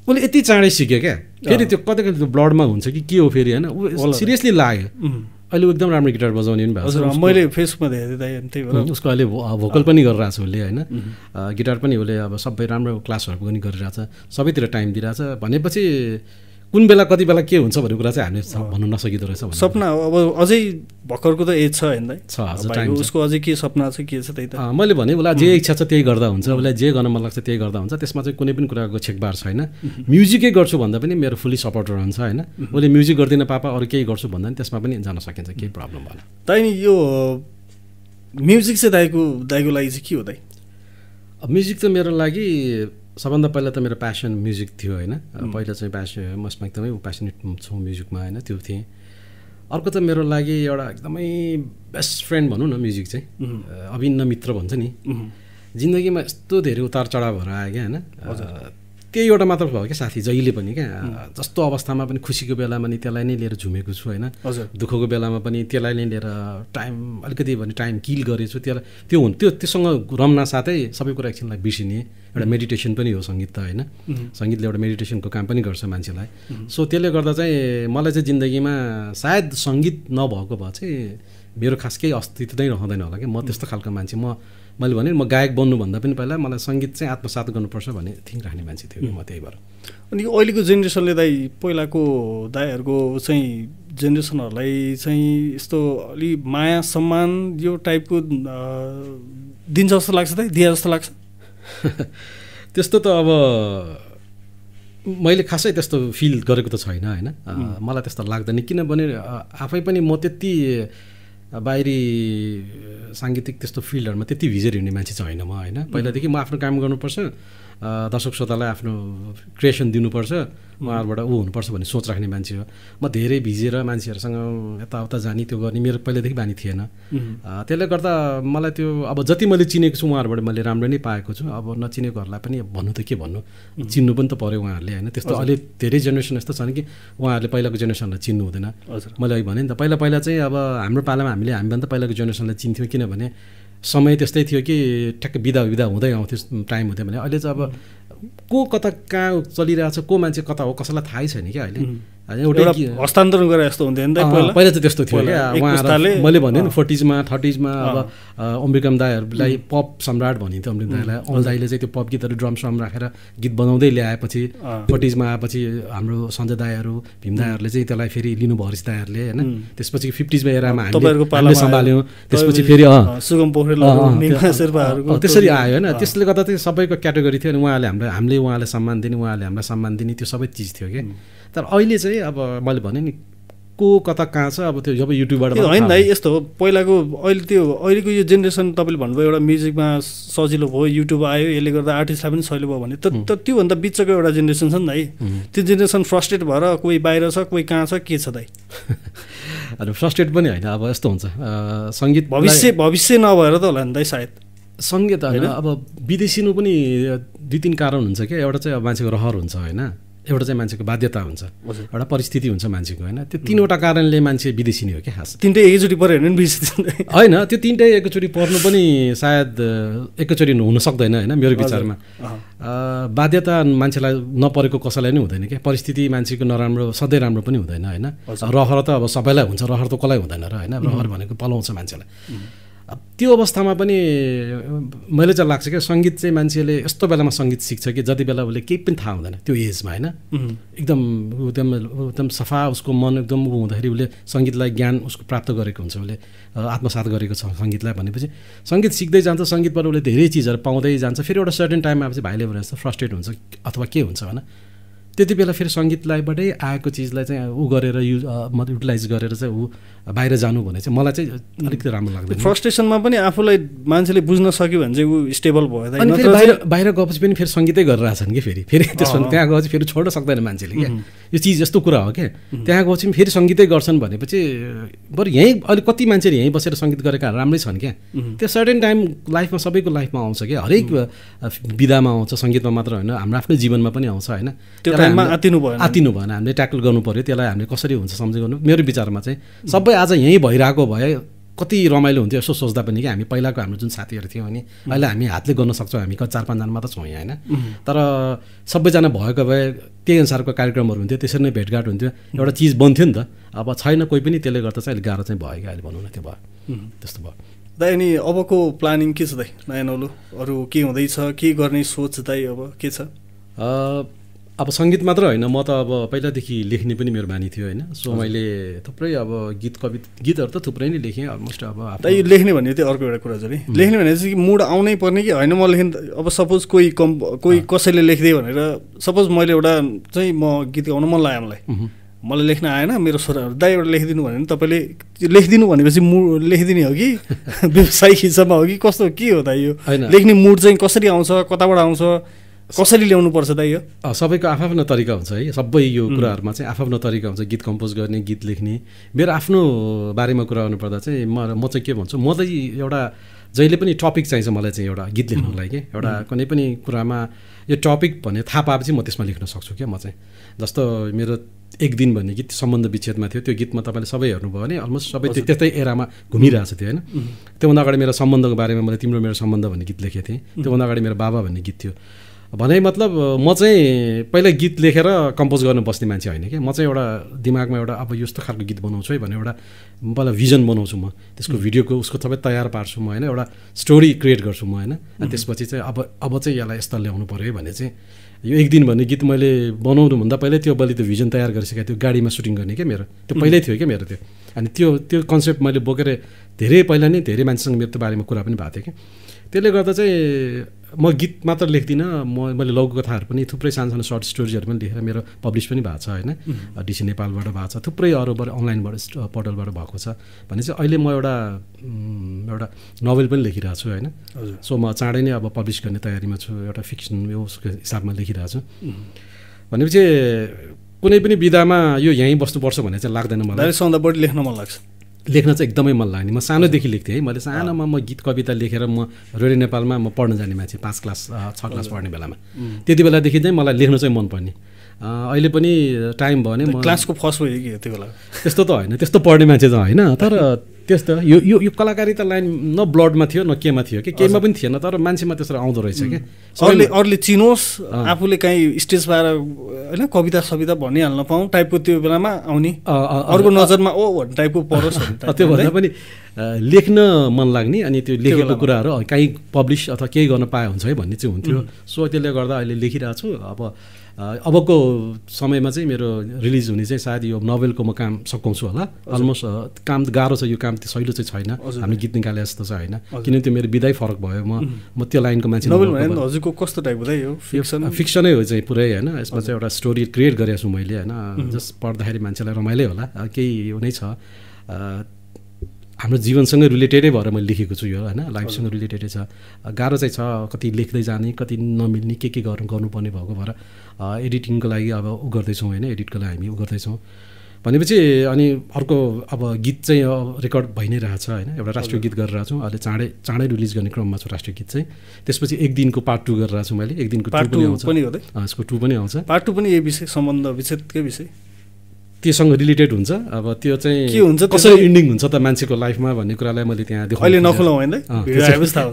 उसले यति चाँडै सिक्यो क्या फेरि त्यो कतै कतै त्यो ब्लडमा हुन्छ कि के हो फेरि होइन सिरियसली लाग्यो अहिले एकदम राम्रो गिटार बजाउने पनि भएको छ मैले फेसबुकमा देखेँ उसको अहिले भोकल पनि गरिरहेको छ उसले होइन गिटार पनि उसले अब सबै राम्रो क्लासहरू पनि गरिरहेछ सबैतिर टाइम दिइरहेछ भनेपछि कुन बेला कति बेला के हुन्छ भन्ने कुरा चाहिँ हामीले भन्नु नसकिँदो रहेछ सपना अब अझै भर्खरको त एज छ होइन छ अझ टाइम उसको अझै के सपना छ के छ त्यही त मैले भने उसलाई जे इच्छा छ त्यही गर्दा हुन्छ उसलाई जे गर्न मन लाग्छ त्यही गर्दा हुन्छ त्यसमा चाहिँ कुनै पनि कुराको छेकबार छैन म्युजिकै गर्छु भन्दा पनि मेरो फुल्ली सपोर्ट रहन्छ होइन उसले म्युजिक गर्दिनँ पापा अरू केही गर्छु भन्दा पनि त्यसमा पनि जान सकिन्छ केही प्रब्लम भएन दाइ नि यो म्युजिक चाहिँ दाइको लागि चाहिँ के हो दाइ म्युजिक त मेरो लागि सबभन्दा पहिला त मेरो प्यासन म्युजिक थियो होइन पहिला चाहिँ म यसमा एकदमै प्यासनेट छु म्युजिकमा होइन त्यो थिएँ अर्को त मेरो लागि एउटा एकदमै बेस्ट फ्रेन्ड भनौँ न म्युजिक चाहिँ अभिन्न मित्र भन्छ नि जिन्दगीमा यस्तो धेरै उतार चढाव भएर आयो क्या होइन त्यही एउटा मात्र भयो क्या साथी जहिले पनि क्या जस्तो अवस्थामा पनि खुसीको बेलामा नि त्यसलाई नै लिएर झुमेको छु होइन दुःखको बेलामा पनि त्यसलाई नै लिएर टाइम अलिकति भने टाइम किल गरेछु त्योसँग रम्न साथै सबै कुरा एकछिनलाई बिर्सिने एउटा मेडिटेसन पनि हो सङ्गीत त होइन सङ्गीतले एउटा मेडिटेसनको काम पनि गर्छ मान्छेलाई सो त्यसले गर्दा चाहिँ मलाई चाहिँ जिन्दगीमा सायद सङ्गीत नभएको भए चाहिँ मेरो खास केही अस्तित्व नै रहँदैन होला कि म त्यस्तो खालको मान्छे मैले भने म गायक बन्नुभन्दा पनि पहिला मलाई सङ्गीत चाहिँ आत्मसात गर्नुपर्छ भन्ने थिङ्क राख्ने मान्छे थियो म त्यही भएर अनि अहिलेको जेनेरेसनले दाइ पहिलाको दाइहरूको चाहिँ जेनेरेसनहरूलाई चाहिँ यस्तो अलि माया सम्मान यो टाइपको दिन्छ जस्तो लाग्छ दाइ दिए जस्तो लाग्छ त्यस्तो त अब मैले खासै त्यस्तो फिल गरेको त छैन होइन मलाई त्यस्तो लाग्दैन किनभने आफै पनि म त्यति बाहिरी साङ्गीतिक त्यस्तो फिल्डहरूमा त्यति भिजेर हिँड्ने मान्छे चाहिँ होइन म होइन पहिलादेखि म आफ्नो काम गर्नुपर्छ दर्शक श्रोतालाई आफ्नो क्रिएसन दिनुपर्छ उहाँहरूबाट हुनुपर्छ भन्ने सोच राख्ने मान्छे हो म धेरै भिजेर मान्छेहरूसँग यताउता जाने त्यो गर्ने मेरो पहिलादेखि बानी थिएन त्यसले गर्दा मलाई त्यो अब जति मैले चिनेको छु उहाँहरूबाट मैले राम्रो नै पाएको छु अब नचिनेकोहरूलाई पनि भन्नु त के भन्नु चिन्नु पनि त पऱ्यो उहाँहरूले होइन त्यस्तो अहिले धेरै जेनेरेसन यस्तो छन् कि उहाँहरूले पहिलाको जेनेरेसनलाई चिन्नु हुँदैन मैले अघि भने नि त पहिला चाहिँ अब हाम्रो पालामा हामीभन्दा पहिलाको जेनेरेसनलाई चिन्थ्यौँ किनभने समय त्यस्तै थियो कि ठ्याक्क बिदा हुँदै आउँथ्यो टाइम हुँदै भने अहिले चाहिँ अब को कता कहाँ चलिरहेछ को मान्छे कता हो कसैलाई थाहै छैन क्या अहिले एउटा हस्तान्तरण गरेर यस्तो हुन्थ्यो नि त पहिला चाहिँ त्यस्तो थियो क्या उहाँहरू मैले भने नि 40s मा 30s मा अब अम्बिकम दाईहरूलाई पप सम्राट भनिन्थ्यो अम्बिकम दाईलाई अल दाईले चाहिँ त्यो पप गीतहरू ड्रम श्रम राखेर गीत बनाउँदै ल्याएपछि 40s मा आएपछि हाम्रो सञ्जय दाईहरू भीम दाईहरूले चाहिँ त्यसलाई फेरि लिनुभयो हरिश दाईहरूले होइन त्यसपछि 50s मा एरामा हामीले सम्हाल्यौँ त्यसपछि फेरि सुगम पोखरेल त्यसरी आयो होइन त्यसले गर्दा चाहिँ सबैको क्याटेगोरी थियो अनि हामीले उहाँलाई सम्मान दिने उहाँले हामीलाई सम्मान दिने त्यो सबै चिज थियो कि तर अहिले चाहिँ अब मैले भने नि को कता कहाँ छ अब त्यो जब युट्युबबाट होइन दाइ यस्तो हो पहिलाको अहिलेको यो जेनेरेसन तपाईँले भन्नुभयो एउटा म्युजिकमा सजिलो भयो युट्युब आयो यसले गर्दा आर्टिस्टलाई पनि सजिलो भयो भने त त्योभन्दा बिचको एउटा जेनेरेसन छ नि दाइ त्यो जेनेरेसन फ्रस्ट्रेट भएर कोही बाहिर छ कोही कहाँ छ के छ दाइ फ्रस्ट्रेट पनि होइन अब यस्तो हुन्छ सङ्गीत भविष्य नभएर त होला नि दाइ सायद सङ्गीत होइन अब विदेशिनु पनि 2-3 कारण हुन्छ क्या। एउटा चाहिँ अब मान्छेको रहर हुन्छ होइन, एउटा चाहिँ मान्छेको बाध्यता हुन्छ, एउटा परिस्थिति हुन्छ मान्छेको होइन। त्यो 3वटा कारणले मान्छे विदेशी नै हो क्या खास। 3टै एकैचोटि पऱ्यो भने विदेशी होइन, त्यो 3टै एकैचोटि पर्नु पनि सायद एकैचोटि हुन सक्दैन होइन मेरो विचारमा। बाध्यता मान्छेलाई नपरेको कसैलाई नै हुँदैन क्या। परिस्थिति मान्छेको नराम्रो सधैँ राम्रो पनि हुँदैन होइन। रहर त अब सबैलाई हुन्छ, रहर त कसलाई हुँदैन र होइन। रहर भनेको पलाउँछ मान्छेलाई। त्यो अवस्थामा पनि मैले चाहिँ लाग्छ क्या सङ्गीत चाहिँ मान्छेले यस्तो बेलामा सङ्गीत सिक्छ कि जति बेला उसले केही पनि थाहा हुँदैन त्यो एजमा होइन। एकदम सफा उसको मन एकदम हुँदाखेरि उसले सङ्गीतलाई ज्ञान उसको प्राप्त गरेको हुन्छ, उसले आत्मसात गरेको छ सङ्गीतलाई भनेपछि सङ्गीत सिक्दै जान्छ, सङ्गीतबाट उसले धेरै चिजहरू पाउँदै जान्छ। फेरि एउटा सर्टेन टाइममा चाहिँ भाइले भने जस्तो फ्रस्ट्रेट हुन्छ अथवा के हुन्छ होइन, त्यति बेला फेरि सङ्गीतलाईबाटै आएको चिजलाई चाहिँ ऊ गरेर युटिलाइज गरेर चाहिँ ऊ बाहिर जानु भने चाहिँ मलाई चाहिँ अलिकति राम्रो लाग्दैन। फ्रस्ट्रेसनमा पनि आफूलाई मान्छेले बुझ्न सक्यो भने चाहिँ ऊ स्टेबल भयो। अनि फेरि बाहिर गएपछि पनि फेरि सङ्गीतै गरिरहेछन् कि फेरि त्यसो त्यहाँ गएपछि फेरि छोड्न सक्दैन मान्छेले क्या। यो चिज यस्तो कुरा हो क्या। त्यहाँ गएपछि पनि फेरि सङ्गीतै गर्छन् भनेपछि बरु यहीँ अहिले कति मान्छेले यहीँ बसेर सङ्गीत गरेका राम्रै छन् क्या। त्यो सर्टेन टाइम लाइफमा सबैको लाइफमा आउँछ क्या, हरेक विधामा आउँछ, सङ्गीतमा मात्र होइन हाम्रो आफ्नै जीवनमा पनि आउँछ होइन। आतिनु भएन, हामीले ट्याकल गर्नु पऱ्यो त्यसलाई। हामीले कसरी हुन्छ सम्झै गर्नु। मेरो विचारमा चाहिँ सबै आज यहीँ भइरहेको भए कति रमाइलो हुन्थ्यो यसो सोच्दा पनि कि हामी पहिलाको हाम्रो जुन साथीहरू थियौँ नि अहिले हामी हातले गर्न सक्छौँ, हामी 4-5 जना मात्र छौँ यहाँ होइन। तर सबैजना भएको भए त्यही अनुसारको कार्यक्रमहरू हुन्थ्यो, त्यसरी नै भेटघाट हुन्थ्यो, एउटा चिज बन्थ्यो नि त। अब छैन कोही पनि, त्यसले गर्दा चाहिँ अलिक गाह्रो चाहिँ भयो क्या अहिले भनौँ न। त्यो भयो त्यस्तो भयो। दाइ अनि अबको प्लानिङ के छ दाइ? नयाँ नौलो अरू के हुँदैछ, के गर्ने सोच दाइ अब के छ? अब सङ्गीत मात्र होइन, म त अब पहिलादेखि लेख्ने पनि मेरो बानी थियो होइन। सो मैले थुप्रै अब गीतहरू त थुप्रै नै लेखेँ अलमोस्ट। अब यो लेख्ने भन्ने चाहिँ अर्को एउटा कुरा छ नि, लेख्ने भने चाहिँ मुड आउनै पर्ने कि होइन म लेख्ने। अब सपोज कोही कसैले लेख्दै भनेर सपोज मैले एउटा चाहिँ म गीत गाउन मन लाग्यो मलाई लेख्न आएन, मेरो छोराहरू दाइ एउटा लेखिदिनु भने नि तपाईँले लेखिदिनु भनेपछि लेखिदिने हो कि व्यवसायिक हिसाबमा हो कि कस्तो के हो दाइ? यो लेख्ने मुड चाहिँ कसरी आउँछ, कताबाट आउँछ, कसरी ल्याउनु पर्छ दाइ? यो सबैको आफ्नो तरिका हुन्छ है। सबै यो कुराहरूमा चाहिँ आफ्नो तरिका हुन्छ, गीत कम्पोज गर्ने, गीत लेख्ने। मेरो आफ्नो बारेमा कुरा गर्नुपर्दा चाहिँ म चाहिँ के भन्छु, म चाहिँ एउटा जहिले पनि टपिक चाहिन्छ मलाई चाहिँ एउटा गीत लेख्नुको लागि के। एउटा कुनै पनि कुरामा यो टपिक भन्ने थाहा पाएपछि म त्यसमा लेख्न सक्छु क्या म चाहिँ। जस्तो मेरो एक दिन भन्ने गीत सम्बन्ध विच्छेदमा थियो, त्यो गीतमा तपाईँले सबै हेर्नुभयो भने अलमोस्ट सबै त्यस्तै एरामा घुमिरहेको थियो होइन। त्योभन्दा अगाडि मेरो सम्बन्धको बारेमा मैले तिम्रो मेरो सम्बन्ध भन्ने गीत लेखेको थिएँ। त्योभन्दा अगाडि मेरो बाबा भन्ने गीत थियो। भने मतलब म चाहिँ पहिला गीत लेखेर कम्पोज गर्न बस्ने मान्छे होइन क्या। म चाहिँ एउटा दिमागमा एउटा अब यस्तो खालको गीत बनाउँछु है भने एउटा पहिला भिजन बनाउँछु, म त्यसको भिडियोको उसको सबै तयार पार्छु म होइन, एउटा स्टोरी क्रिएट गर्छु म होइन। अनि त्यसपछि चाहिँ अब चाहिँ यसलाई यस्तो ल्याउनु पऱ्यो भने चाहिँ यो एक दिन भन्ने गीत मैले बनाउनुभन्दा पहिल्यै त्यो मैले त्यो भिजन तयार गरिसकेको थियो, गाडीमा सुटिङ गर्ने क्या मेरो त्यो पहिल्यै थियो क्या मेरो त्यो। अनि त्यो कन्सेप्ट मैले बोकेर धेरै पहिला नै धेरै मान्छेसँग मेरो त्यो बारेमा कुरा पनि भएको थियो क्या। त्यसले गर्दा चाहिँ म गीत मात्र लेख्दिनँ, मैले लघु कथाहरू पनि थुप्रै सानो सर्ट स्टोरीहरू पनि लेखेर मेरो पब्लिस पनि भएको छ होइन। डिसी नेपालबाट भएको छ, थुप्रै अरूबाट अनलाइनबाट पोर्टलबाट भएको छ भने चाहिँ अहिले म एउटा नोभेल पनि लेखिरहेको छु होइन। सो म चाँडै नै अब पब्लिस गर्ने तयारीमा छु, एउटा फिक्सन यो उसको हिसाबमा लेखिरहेको छु। भनेपछि कुनै पनि विधामा यो यहीँ बस्नुपर्छ भन्ने चाहिँ लाग्दैन मलाई। सबभन्दा बढी लेख्न मन लाग्छ, लेख्न चाहिँ एकदमै मन लाग्ने। म सानोदेखि लेख्थेँ है, मैले सानोमा म गीत कविता लेखेर म रेडियो नेपालमा म पढ्न जाने मान्छे 5 क्लास 6 क्लास पढ्ने बेलामा। त्यति बेलादेखि चाहिँ मलाई लेख्न चाहिँ मनपर्ने। अहिले पनि टाइम भयो भने म क्लासको फर्स्ट भयो कि त्यो बेला त्यस्तो त होइन, त्यस्तो पढ्ने मान्छे त होइन। तर त्यस्तो यो कलाकारिता लाइन न ब्लडमा थियो न केमा थियो कि केहीमा पनि थिएन, तर मान्छेमा त्यसरी आउँदो रहेछ क्या। अरूले चिनोस्, आफूले कहीँ स्टेज पाएर होइन कविता सविता भनिहाल्न पाऊँ टाइपको त्यो बेलामा आउने, अर्को नजरमा ओ भन्ने टाइपको परोस्। त्यो भन्दा पनि लेख्न मन लाग्ने, अनि त्यो लेखेको कुराहरू कहीँ पब्लिस अथवा केही गर्न पाए हुन्छ है भन्ने चाहिँ हुन्थ्यो। सो त्यसले गर्दा अहिले लेखिरहेको छु। अबको समयमा चाहिँ मेरो रिलिज हुने चाहिँ सायद यो नोभेलको म काम सघाउँछु होला। अलमोस्ट काम गाह्रो छ, यो काम त्यो सहिलो चाहिँ छैन, हामी गीत निकाले जस्तो चाहिँ होइन, किनभने त्यो मेरो विधै फरक भयो। म त्यो लाइनको मान्छे। नोभेल भने हजुरको कस्तो टाइपको यो फिक्सनै हो चाहिँ पुरै होइन। यसमा चाहिँ एउटा स्टोरी क्रिएट गरेको छु मैले होइन। जस्ट पढ्दाखेरि मान्छेलाई रमाइलै होला, केही यो नै छ हाम्रो जीवनसँगै रिलेटेडै भएर मैले लेखेको छु यो होइन, लाइफसँग रिलेटेडै छ। गाह्रो चाहिँ छ, कति लेख्दै जाने, कति नमिल्ने, के गर्नुपर्ने भएको भएर एडिटिङको लागि अब उ गर्दैछौँ होइन, एडिटको लागि हामी उ गर्दैछौँ भनेपछि अनि अर्को अब गीत चाहिँ रेकर्ड भइ नै रहेछ होइन, एउटा राष्ट्रिय गीत गरिरहेको छु अहिले, चाँडै रिलिज गर्ने क्रममा छु राष्ट्रिय गीत चाहिँ। त्यसपछि एक दिनको पार्ट 2 गरिरहेको छु मैले, एक दिनको पार्ट 2 पनि हो, यसको 2 पनि आउँछ। पार्ट 2 पनि यही विषय सम्बन्ध विच्छेदकै विषय त्योसँग रिलेटेड हुन्छ। अब त्यो चाहिँ के हुन्छ, कसरी इन्डिङ हुन्छ त मान्छेको लाइफमा भन्ने कुरालाई मैले त्यहाँ देखाउँ, अहिले नखोलाउँ होइन,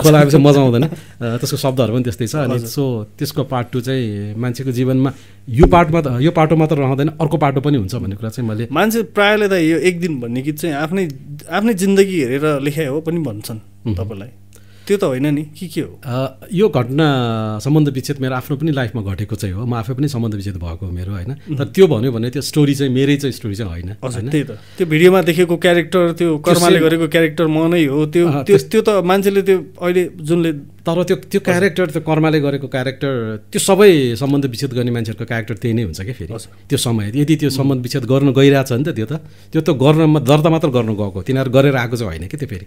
खोलाएपछि मजा आउँदैन, त्यसको शब्दहरू पनि त्यस्तै छ। अनि त्यसको पार्ट 2 चाहिँ मान्छेको जीवनमा यो पाटो मात्र रहँदैन, अर्को पाटो पनि हुन्छ भन्ने कुरा चाहिँ मैले, मान्छे प्रायःले त यो एक दिन भन्ने गीत चाहिँ आफ्नै जिन्दगी हेरेर लेखाए हो पनि भन्छन् तपाईँलाई, त्यो त होइन नि के हो? यो घटना सम्बन्ध विच्छेद मेरो आफ्नो पनि लाइफमा घटेको चाहिँ हो, म आफै पनि सम्बन्ध विच्छेद भएको हो मेरो होइन। तर त्यो भन्यो भने त्यो स्टोरी चाहिँ मेरै चाहिँ स्टोरी चाहिँ होइन। त्यही त, त्यो भिडियोमा देखेको क्यारेक्टर, त्यो कर्माले गरेको क्यारेक्टर म नै हो, त्यो त मान्छेले त्यो अहिले जुनले, तर त्यो क्यारेक्टर, त्यो कर्माले गरेको क्यारेक्टर, त्यो सबै सम्बन्ध विच्छेद गर्ने मान्छेहरूको क्यारेक्टर त्यही नै हुन्छ क्या फेरि त्यो समय। यदि त्यो सम्बन्ध विच्छेद गर्न गइरहेछ नि त त्यो त गर्नमा दर्ता मात्र गर्न गएको, तिनीहरू गरेर आएको चाहिँ होइन कि त्यो फेरि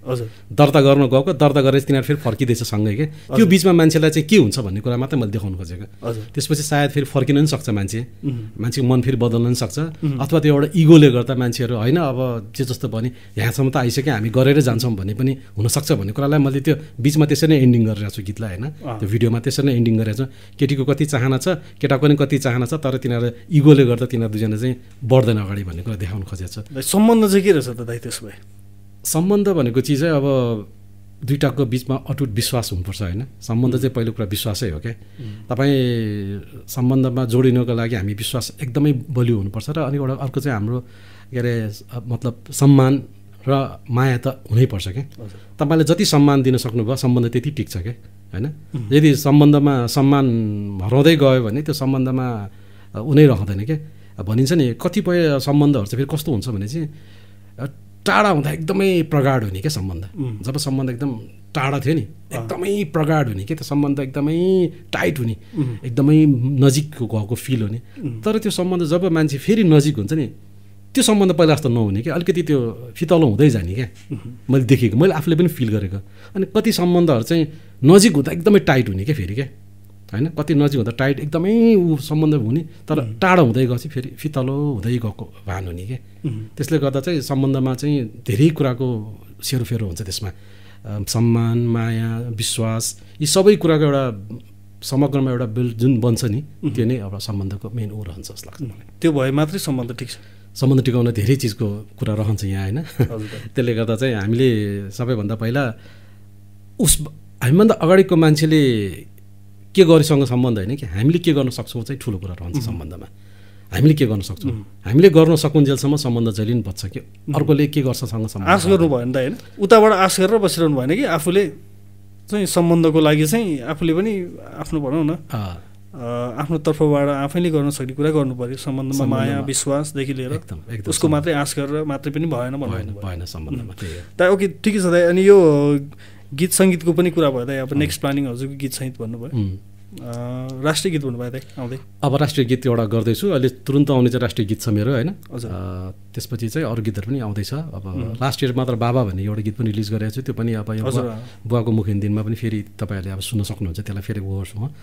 दर्ता गर्न गएको, दर्ता गरेर तिनीहरू फेरि फर्किँदैछ सँगै के, त्यो बिचमा मान्छेलाई चाहिँ के हुन्छ भन्ने कुरा मात्रै मैले देखाउनु खोजेको। त्यसपछि सायद फेरि फर्किन पनि सक्छ मान्छेको मन फेरि बदल्न पनि सक्छ, अथवा त्यो एउटा इगोले गर्दा मान्छेहरू होइन अब जे जस्तो भने यहाँसम्म त आइसक्यो हामी गरेरै जान्छौँ भन्ने पनि हुनसक्छ भन्ने कुरालाई मैले त्यो बिचमा त्यसरी नै एन्डिङ गरेर छु गीतलाई होइन। त्यो भिडियोमा त्यसरी नै एन्डिङ गरेको छु, केटीको कति चाहना छ, केटाको पनि कति चाहना छ, तर तिनीहरू इगोले गर्दा तिनीहरू दुईजना चाहिँ बढ्दैन अगाडि भन्ने कुरा देखाउनु खोजेको छ। सम्बन्ध चाहिँ के रहेछ त दाइ त्यसो भए? सम्बन्ध भनेको चिज चाहिँ अब दुईटाको बिचमा अटुट विश्वास हुनुपर्छ होइन। सम्बन्ध चाहिँ पहिलो कुरा विश्वासै हो क्या। तपाईँ सम्बन्धमा जोडिनको लागि हामी विश्वास एकदमै बलियो हुनुपर्छ र अनि एउटा अर्को चाहिँ हाम्रो के अरे मतलब सम्मान र माया त हुनैपर्छ क्या। तपाईँले जति सम्मान दिन सक्नुभयो सम्बन्ध त्यति टिक्छ क्या होइन। यदि सम्बन्धमा सम्मान हराउँदै गयो भने त्यो सम्बन्धमा उनै रहँदैन क्या। भनिन्छ नि कतिपय सम्बन्धहरू चाहिँ फेरि कस्तो हुन्छ भने चाहिँ टाढा हुँदा एकदमै प्रगाढ हुने क्या सम्बन्ध। जब सम्बन्ध एकदम टाढा थियो नि एकदमै प्रगाढ हुने क्या, त्यो सम्बन्ध एकदमै टाइट हुने, एकदमै नजिक गएको फिल हुने। तर त्यो सम्बन्ध जब मान्छे फेरि नजिक हुन्छ नि त्यो सम्बन्ध पहिला जस्तो नहुने क्या, अलिकति त्यो फितलो हुँदै जाने क्या। मैले देखेको, मैले आफूले पनि फिल गरेको। अनि कति सम्बन्धहरू चाहिँ नजिक हुँदा एकदमै टाइट हुने क्या फेरि क्या होइन। कति नजिक हुँदा टाइट एकदमै सम्बन्ध हुने, तर टाढा हुँदै गएपछि फेरि फितलो हुँदै गएको भान हुने क्या। त्यसले गर्दा चाहिँ सम्बन्धमा चाहिँ धेरै कुराको सेरोफेरो हुन्छ त्यसमा। सम्मान, माया, विश्वास, यी सबै कुराको एउटा समग्रमा एउटा बिल्ड जुन बन्छ नि त्यो नै एउटा सम्बन्धको मेन ऊ रहन्छ जस्तो लाग्छ मलाई। त्यो भए मात्रै सम्बन्ध टिक्छ। सम्बन्ध टिकाउन धेरै चिजको कुरा रहन्छ यहाँ होइन। त्यसले गर्दा चाहिँ हामीले सबैभन्दा पहिला हामीभन्दा अगाडिको मान्छेले के गरेसँग सम्बन्ध होइन कि हामीले के गर्न सक्छौँ चाहिँ ठुलो कुरा रहन्छ सम्बन्धमा। हामीले के गर्न सक्छौँ, हामीले गर्न सकुन्जेलसम्म सम्बन्ध जहिले पनि बच्छ कि अर्कोले के गर्छसँग सम्बन्ध आश गर्नु भएन त होइन। उताबाट आश गरेर बसिरहनु भएन कि आफूले चाहिँ सम्बन्धको लागि चाहिँ आफूले पनि आफ्नो भनौँ न आफ्नो तर्फबाट आफैले गर्न सक्ने कुरा गर्नु पर्यो। सम्बन्धमा माया विश्वासदेखि लिएर एकदम उसको मात्रै आश गरेर मात्रै पनि भएन सम्बन्धमा। त ओके ठिकै छ दाइ। अनि यो गीत सङ्गीतको पनि कुरा भयो दाइ, अब नेक्स्ट प्लानिङ हजुरको गीत सङ्गीत भन्नुभयो, राष्ट्रिय गीत भन्नुभयो दाइ आउँदै? अब राष्ट्रिय गीत एउटा गर्दैछु अहिले, तुरुन्त आउने चाहिँ राष्ट्रिय गीत छ मेरो होइन। त्यसपछि चाहिँ अरू गीतहरू पनि आउँदैछ। अब लास्ट इयर मात्र बाबा भन्ने एउटा गीत पनि रिलिज गरेको छु, त्यो पनि अब बुवाको मुखेन दिनमा पनि फेरि तपाईँहरूले अब सुन्न सक्नुहुन्छ, त्यसलाई फेरि गर्छु म।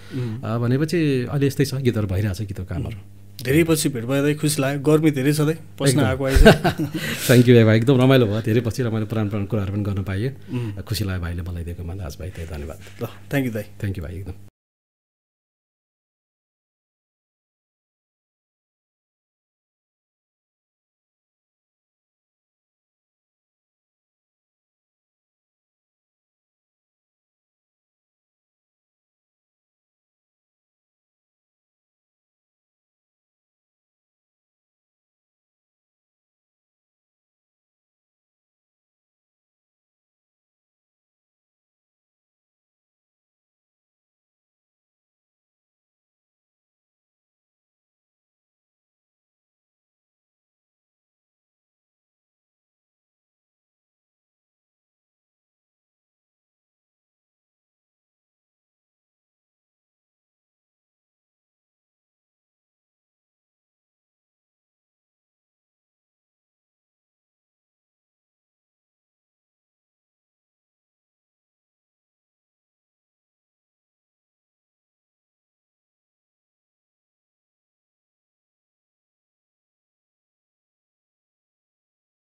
भनेपछि अहिले यस्तै छ, गीतहरू भइरहेछ, गीतको कामहरू। धेरै पछि भेट भयो, खुसी लाग्यो। गर्मी धेरै छ दाइ, पस्न आएको आइज। थ्याङ्क यू भाइ, एकदम रमाइलो भयो। धेरै पछि रमाइलो पुरानो कुराहरू पनि गर्न पाइयो। खुसी लाग्यो भाइले बोलाइदिएको मा, आज भाइ त्यही धन्यवाद। ल थ्याङ्क यू दाइ। थ्याङ्क यू भाइ एकदम।